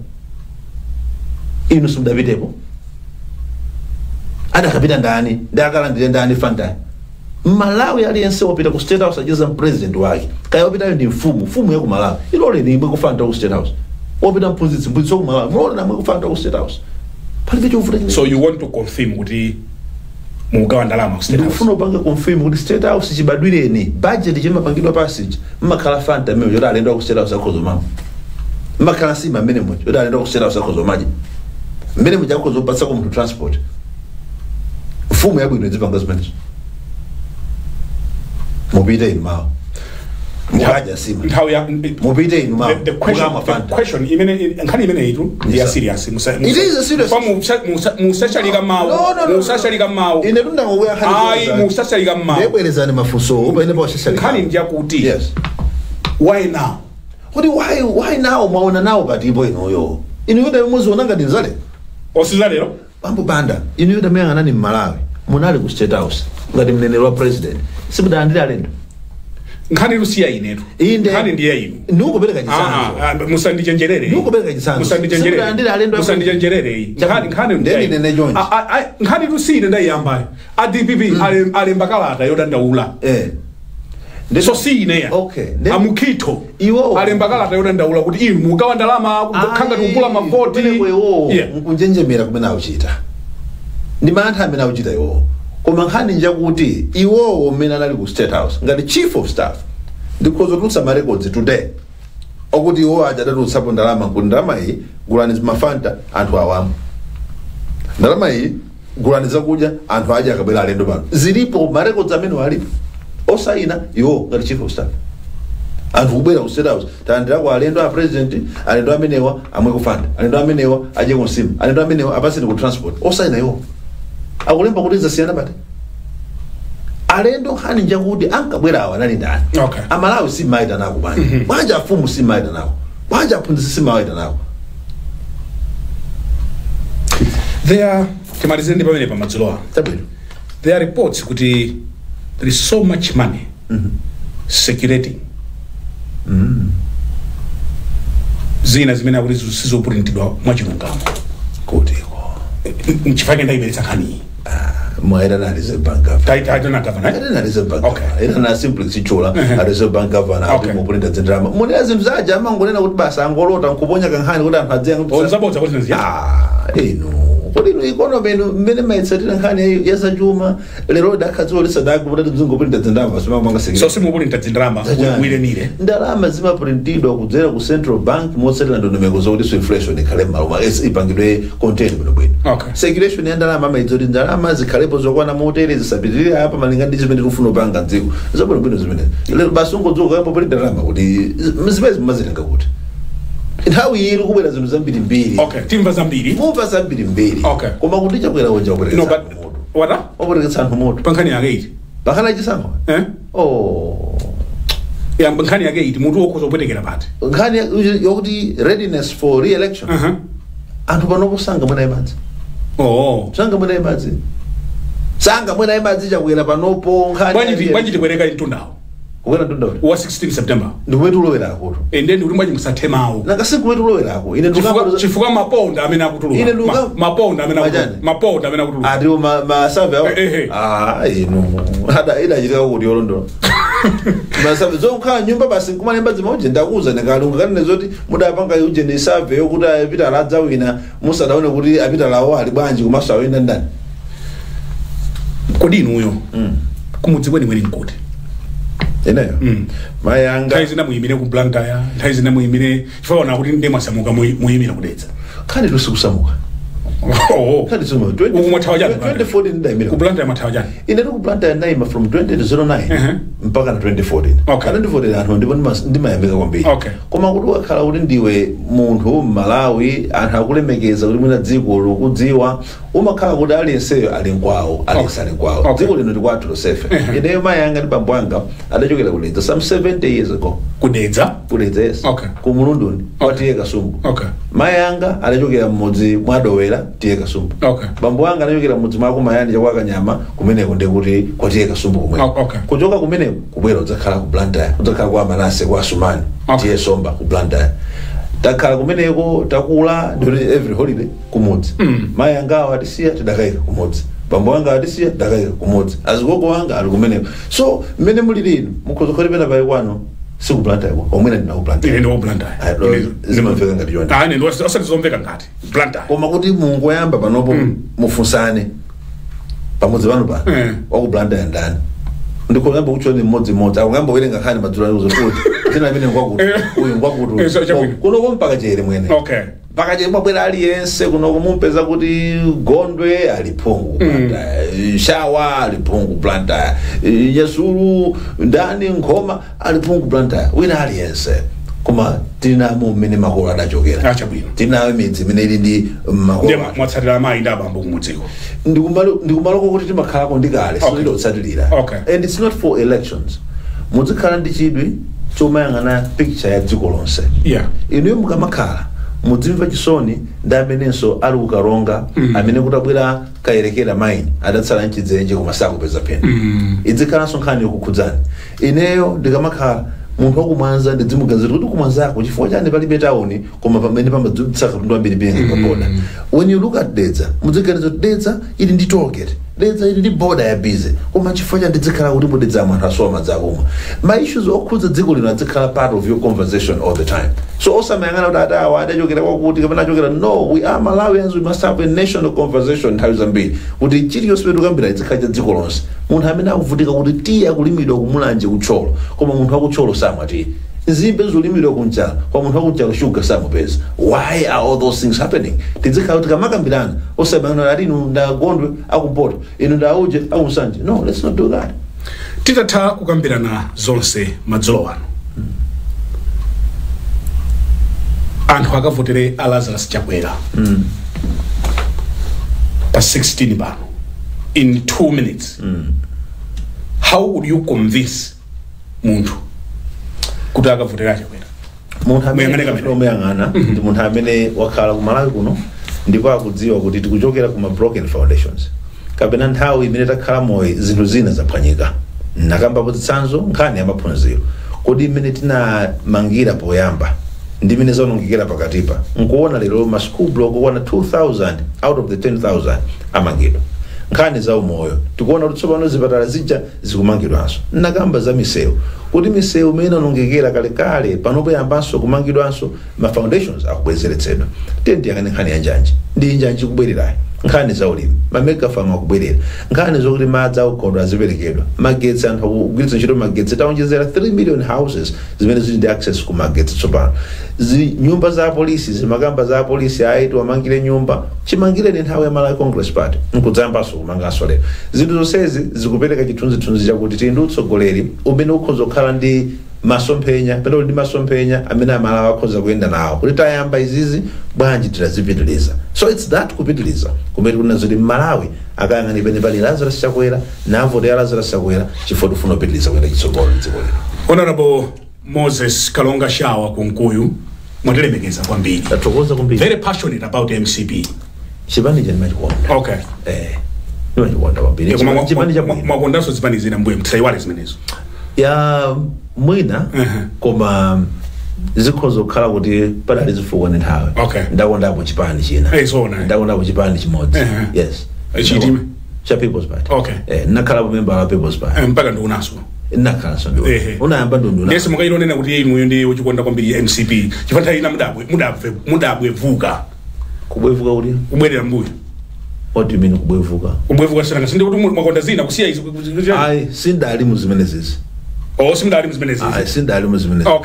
Inu simudapitepo. Adakapita ndani? Ndi akalandire ndani Fanta? Malawi aliyense wopita ku State House acheza president wake, kaya wopitayo ndi mfumu, mfumu ya ku Malawi ilole imwe ku Fanta ku State House. Wopita mphunzitsi, mphunzitsi wa ku Malawi mulole namwe ku Fanta ku State House. Palibe chovuta chimene. So you want to confirm kuti mukugawa ndalama ku State House? Ndikufuna upanga confirm kuti State House chibadwireni, budget chimapangidwa pasiji, mmakhala Fanta mmene yoti alendo ku State House akhoza mama, mmakhala nsima mmene moja yoti alendo ku State House akhoza madya mmene muja, akhoza kupatsa ku munthu transport. Mfumu yabwino idzipanga zimenezo. Mupite inu mawa, mukadya nsima. Nthawi ya Mupite inu mawa, the question, mukamwa the Fanta. question imene, nkhani imene itu ndi ya Yes, sir. serious. It is a serious Musachalika mawu. No, no, no, no. Musachalika mawu. Ine tundangokuya. Ayi, musachalika mawu. Ndebwerezani mafunso pamene pawashashalika. Nkhani ndiyakuti Yes. why now? Kuti why now? Mwaona nawo patipo inuyo? Inuyo da muziona ngati nzale. Osiza lero. Bambo Banda, inuyo tamayang'anani Mmalawi, munali ku State House ngati mneneri wa president, simudalandire alendo? Nkhani lusiya inetu. Inde. Nkhani ndiye inu. Ndikupereka chitsanzo. Ah, ah, musandichenjerere. Ndikupereka chitsanzo. Musandichenjerere. Simudalandire alendo? Musandichenjerere. Nkhani Ndeni nene chonchi. Nkhani lusine ndayiyambayo. A DPP alemba kalata yodandaula. So si ineya. Okay. Amukhito Iwo- alemba kalata yodandaula kuti inu mugawa ndalama khanga tikugula mavoti. Kumeneko iwowo nkunjenjemera kumene akuchita, ndi mantha amene akuchita iwowo. Koma nkhani njakuti iwowo mmene anali ku State House ngati chief of staff, ndikhoza kutulutsa ma records today okuti iwowo aja adatulutsapo ndalama kuti ndalama iyi gulani mafanta anthu awamwe, ndalama iyi gulani zakudya anthu adye akabwera alendo pano. Zilipo ma records amene alipo osayina iwo ngati chief of staff. Anthu kubwera ku State House, talandirako alendo a president, alendo amenewa amwe kufanta, alendo amenewa adye kunsima, alendo amenewa apaseni ku transport, osayina iwo akulemba kuti zasiyana pati alendo. Nkhani njakuti ankabwera awa anali ndani? Amalawi simaita nako bwanji? Bwanji afumu simaita nako bwanji? Aphunzitsi simaita nako? There are, timalizire ndi pamene pamadzulo ano. Chabwino. There are reports kuti there is so much money circulating, zina zimene akuti sizopurintidwa mwachilungamo. Kutiko? Nchifukwa ndayimeretsa nkhaniyi. Mwaita na Reserve Bank governor. Taitana governor, eh? Ate na Reserve Bank governor, ita na simplex chichola, a Reserve Bank governor ati mupulinta zindalama. Munena zinthu zaja amangonena kuti basa angolota nkuponya kankhani kuti anthu adziya. Onzabodza kuti ziya. Ah, inu, kodi inu economy inu mmene maitsatira nkhani ya zachuma lero dakhadziwa lisadaki kuti mzingopulinta zindalama simamanga? So simupulinta zindalama wilenire? Ndalama zimaprintidwa kudzera ku central bank motsatira ndondomeko zokuti so inflation ikhale m'malo mwake, ipangidwe contain bwinobwino. Circulation ya ndalama amaidza kuti ndalama zikhalepo zokwana motere, zisapitirire apa malinga ndi zimene tikufuna kupanga mdziko, zabwinobwino zimene. Lero basi ungodzuka kayambo pali ndalama kuti zimene zimazitenga kuti Nthawi iyi kubwera zinthu zambirimbiri. Okay, timva zambiri. Mumva zambirimbiri. Okay. Koma kuti Chakwera uja No, wapweteketsa but anthu mutu. wata Wapweteketsa anthu mutu. Pa nkhani yake iti? Pakhala chisankho. Eh. Oh. Ya, nkhani yake iti? Mutu wokhoza kupwetekera pati? Nkhani yokuti readiness for re-election. Anthu panopo sangamwe madzi. Oh. Sangamwe madzi, sangamwe madzi Chakwera panopo. Nkhani Bwanji, bwanji tibwereka mtundawo? Kukwera mtunda uti? Wa 16 September. Ndikumene tiulowerako. Ende ndikuti bwanji musathe mawu? Nanga sikumene tiulowerako ine? Chifukwa maponda amene akutuluka Ine ndikuka- maponda amene akutuluka Majani. Maponda amene akutuluka. Atiwo ma survey awo. Eh, eh. Ah, inu ada idachitika kuti yolondola ma survey zokhala nyumba basi nkumalemba zimauje. Ndakuza ndikalunga kanene zoti mudapanga uje ni survey yokuti apita ladzawina musadaone kuti apita lawo ali bwanji komanso awina ndani. Kodi inuyo kumudzi kwenikweni nkuti? Ineyo? Mayi anga. Nthawi zina muyimire ku Blantyre, nthawi zina muyimire, chifukwa ona kuti ndiye mwasamuka, muyimira kudetsa. Khani tusikusamuka. Oh. Khani tusikusamuka. Uku mwathawa chani? 2014 ndayimira. Ku Blantyre mwathawa chani? Ine ku Blantyre ndayima from 2009 mpaka na 2014. 2014 anthu ndipo ndimayamika kwambiri. Koma kuti wakhala kuti ndiwe munthu Mmalawi, anthu akulemekeza kuti mwina dziko likudziwa, umakhala kuti aliyenseyo ali nkwawo, aliyense ali nkwawo. Dziko lino ndikwathu lonsefe. Ineyo mayi anga ndi bambo anga adachokera kuDedza some 70 years ago. Kudedza? Kudedza, yes. Ku Mulunduni kwa T/A Kasumbu. Mayi anga adachokera mmudzi mwadowera, T/A Kasumbu. Bambo anga anachokera mmudzi mwa Kumayani chakwakanyama kumeneko, ndekuti kwa T/A Kasumbu kumweko. Kuchoka kumeneko kubwera udzakhala ku Blantyre, udzakhala kwa Manase, kwa Sumani. T/A Somba ku Blantyre. Takhala kumeneko, takula, ndikuti every holiday kumudzi. Mayi anga awo atisiya, tidakayika kumudzi. Bambo anga atisiya, tidakayika kumudzi. Azigogo anga ali kumeneko. So mmene muli lino mukhoza khoti pena pali kwanu siku Blantyre, omwena ndina ku Blantyre. Ine ndi wa Blantyre. Ayi, zimamveka ngati chonde. Ah, ine ndi osati zomveka ngati Blantyre. Koma kuti mungoyamba panopo mufunsane pamudzi pano pano waku Blantyre ndani, ndikuyamba kuchoni mmodzimmodzi akuyamba kuwerenga nkhani madzulo ano kuti dzina limene ngwakuti, uyu ngwakuti. So chabwino. Kunoko mpaka chere mwene. Mpaka chere mwabwera aliyense kunoko, mumpeza kuti Gondwe ali phungu Blantyre, Shawa ali phungu Blantyre, Nyasulu ndani, Nkhoma ali phungu Blantyre, wina aliyense. Koma tilinamo mmene makolo adachokera. Achabwino. Tilinayo midzi imene ili ndi makolo. Ndiye mwatsatira amayi ndi abambo kumudziko? Ndikumaloko kuti timakhalako ndi kale. Sitilo. And it's not for elections. Muzikhala ndi chidwi chomayang'ana picture ya dziko lonse. Inuyo mukamakhala mudzimva chisoni ndi amenenso ali kukaronga, amene kutabwera Kayerekera mine adatsala mchidzenje koma sakupeza pena. Idzikhalanso nkhani yokukhudzani. Ineyo ndikamakhala munthu wakumwanza, ndidzimuganizira kuti kumwanzako chifukwa chani palibe tawuni, koma pamene pamadzutsa katundu ambiri pa boda. When you look at Dedza, mudziganiza kuti Dedza ili ndi tollgate, Dedza ili ndi boda ya busy, koma chifukwa chani ndizikhala kuti mudedzamo anthu asowa madzi akumwa? Ma issues okhudza dziko lino adzikhala part of your conversation all the time. So osamayang'ana kuti adawa adachokera kwakuti kapena achokera. No, we are Malawians, we must have a national conversation nthawi zambiri, kuti chiliyonse pene tikambira izikhala cha dziko lonse. Munthu amene akuvutika kuti tiye akulimidwa kumulanje kutcholo, koma munthu akutcholo samwa tiye. Nzimbe zolimidwa kunjala, kwa munthu akunjala shuga samupeza. Why are all those things happening? Tizikhala kuti kamakambirana, osamayang'ana ati inu ndagondwe akumpoto, inu ndauje akumsanje. No, let's not do that. Titatha kukambirana zonse madzulo ano, anthu akavotere a Lazarus Chakwera pa 16 pano, in 2 minutes, how would you convince munthu kuti akavotere a Chakwera? Munthu Muyang'ane amene kamene. Omuyang'ana ndi munthu amene wakhala ku Malawi kuno ndipo akudziwa kuti tikuchokera kuma broken foundations, kapena nthawi imene takhala moyo zinthu zina zaphwanyika. Nakambapo zitsanzo, nkhani ya maphunziro, kodi imene tinamangira poyamba ndi imene zaonongekera pakatipa, nkuona lero ma school block okwana 2000 out of the 10,000 amangidwa. Nkhani za umoyo, tikuona kuti tsopano zipatala zija zikumangidwanso. Nakamba za misewu, kuti misewu imene inonongekera kalekale panopo yambanso kumangidwanso, ma foundations akubwezeretsedwa. Tiye tiyang'ane nkhani ya njanji, ndi njanji kubwererayi. Nkhani za ulimi, ma mega farm akubwerera. Nkhani zokuti madzi akukhodwa aziperekedwa, magetsi, anthu akugwiritsa ntchito magetsi, taonjezera 3 million houses zimene zili ndi access ku magetsi tsopano. Nyumba za apolisi, zimakamba za apolisi, ayi tiwamangire nyumba, chimangireni nthawi ya Malawi Congress Party, nkudzayambanso kumanganso lero. Zinthu zonsezi zikupereka chithunzithunzi chakuti tili ndi utsogoleri umene ukhoza kukhala ndi Masomphenya pena kuti ndi masomphenya amene Amalawi akhoza kuyenda nawo kuti tayamba izizi, bwanji titazipitiliza? So it's that kupitiliza kumene kunena zoti Malawi akayang'ani pene pali Lazarus Chakwera, navotera Lazarus Chakwera chifukwa tifuna kupitiliza kuyenda chitsogolo mdziko lino. Honorable Moses Kalonga Shawa Kunkuyu, mwatilemekeza kwambiri. Tathokoza kwambiri. Very passionate about MCP. Chipani cha ndimachikonda. Eh, ndimachikonda kwambiri. Koma Chipani chabwino. Mwakondanso zipani zina mbuye, tisayiwale zimenezo. Ya, mwina, koma zikhoza kukhala kuti padali zifukwa ndi nthawi. Ndakondapo chipani china. Eh, zoona, eh. Ndakondapo chipani chimodzi. Yes. Chitime? Cha People's Party. Eh, nakhalapo member wa People's Party. Mpaka ndiunaso. Nakhalanso ndi unayamba ndunduna. Ndese mukayilonena kuti inuyo ndi uchikonda kwambiri MCP, chifukwa nthawi ina mudabwevuka. Kubwevuka kuti? Kubwerera mbuyo. What do you mean, kubwevuka? Kubwevuka sinanga sindi kuti mwakonda zina kusiya izi? Ayi, sindali mu zimenezezi. Oh, simudali mzimenezi? Ayi, sindali mu zimenezo.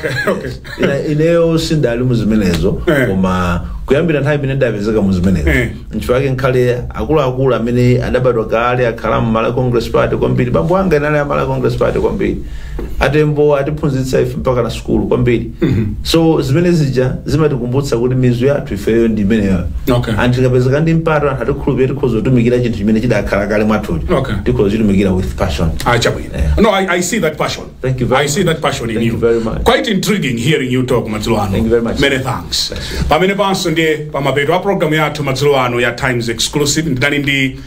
Ineyo sindali mu zimenezo. Koma kuyambira nthawi imene ndapezeka mu zimenezo, nchifukwa nkhale akuluakulu amene adabadwa kale akhala mu Malawi Congress Party kwambiri. Bambo anga inali a Malawi Congress Party kwambiri, atembo atiphunzitsa ife mpaka na sukulu kwambiri. So zimene zija zimatikumbutsa kuti mizu yathu ifeyo ndi imeneyo. Anthu tikapezeka ndi mpata, anthu atikhulupirira, tikhoza kutumikira chinthu chimene chidakhala kale mwathucho. Tikhoza kuchitumikira with passion. Ah, chabwino. No, I see that passion. Thank you very I see much. that passion in Thank you. you very much. Quite intriguing hearing you talk madzulo ano. Thank you very much. Many thanks. Bless you. Pamene panso ndiye pamapeto a program yathu madzulo ano ya Times Exclusive. Ndinali ndi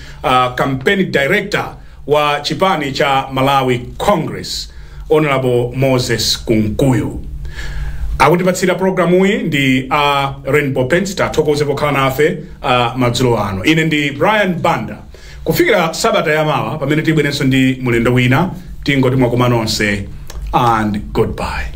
campaign director wa chipani cha Malawi Congress, Honorable Moses Kunkuyu. Akutipatsira programuyi ndi a Rainbow Paints. Tathokoze pokhala nafe madzulo ano. Ine ndi Brian Banda. Kufikira sabata yamawa pamene tibwerenso ndi mulendo wina, tingoti mwakoma nonse and goodbye.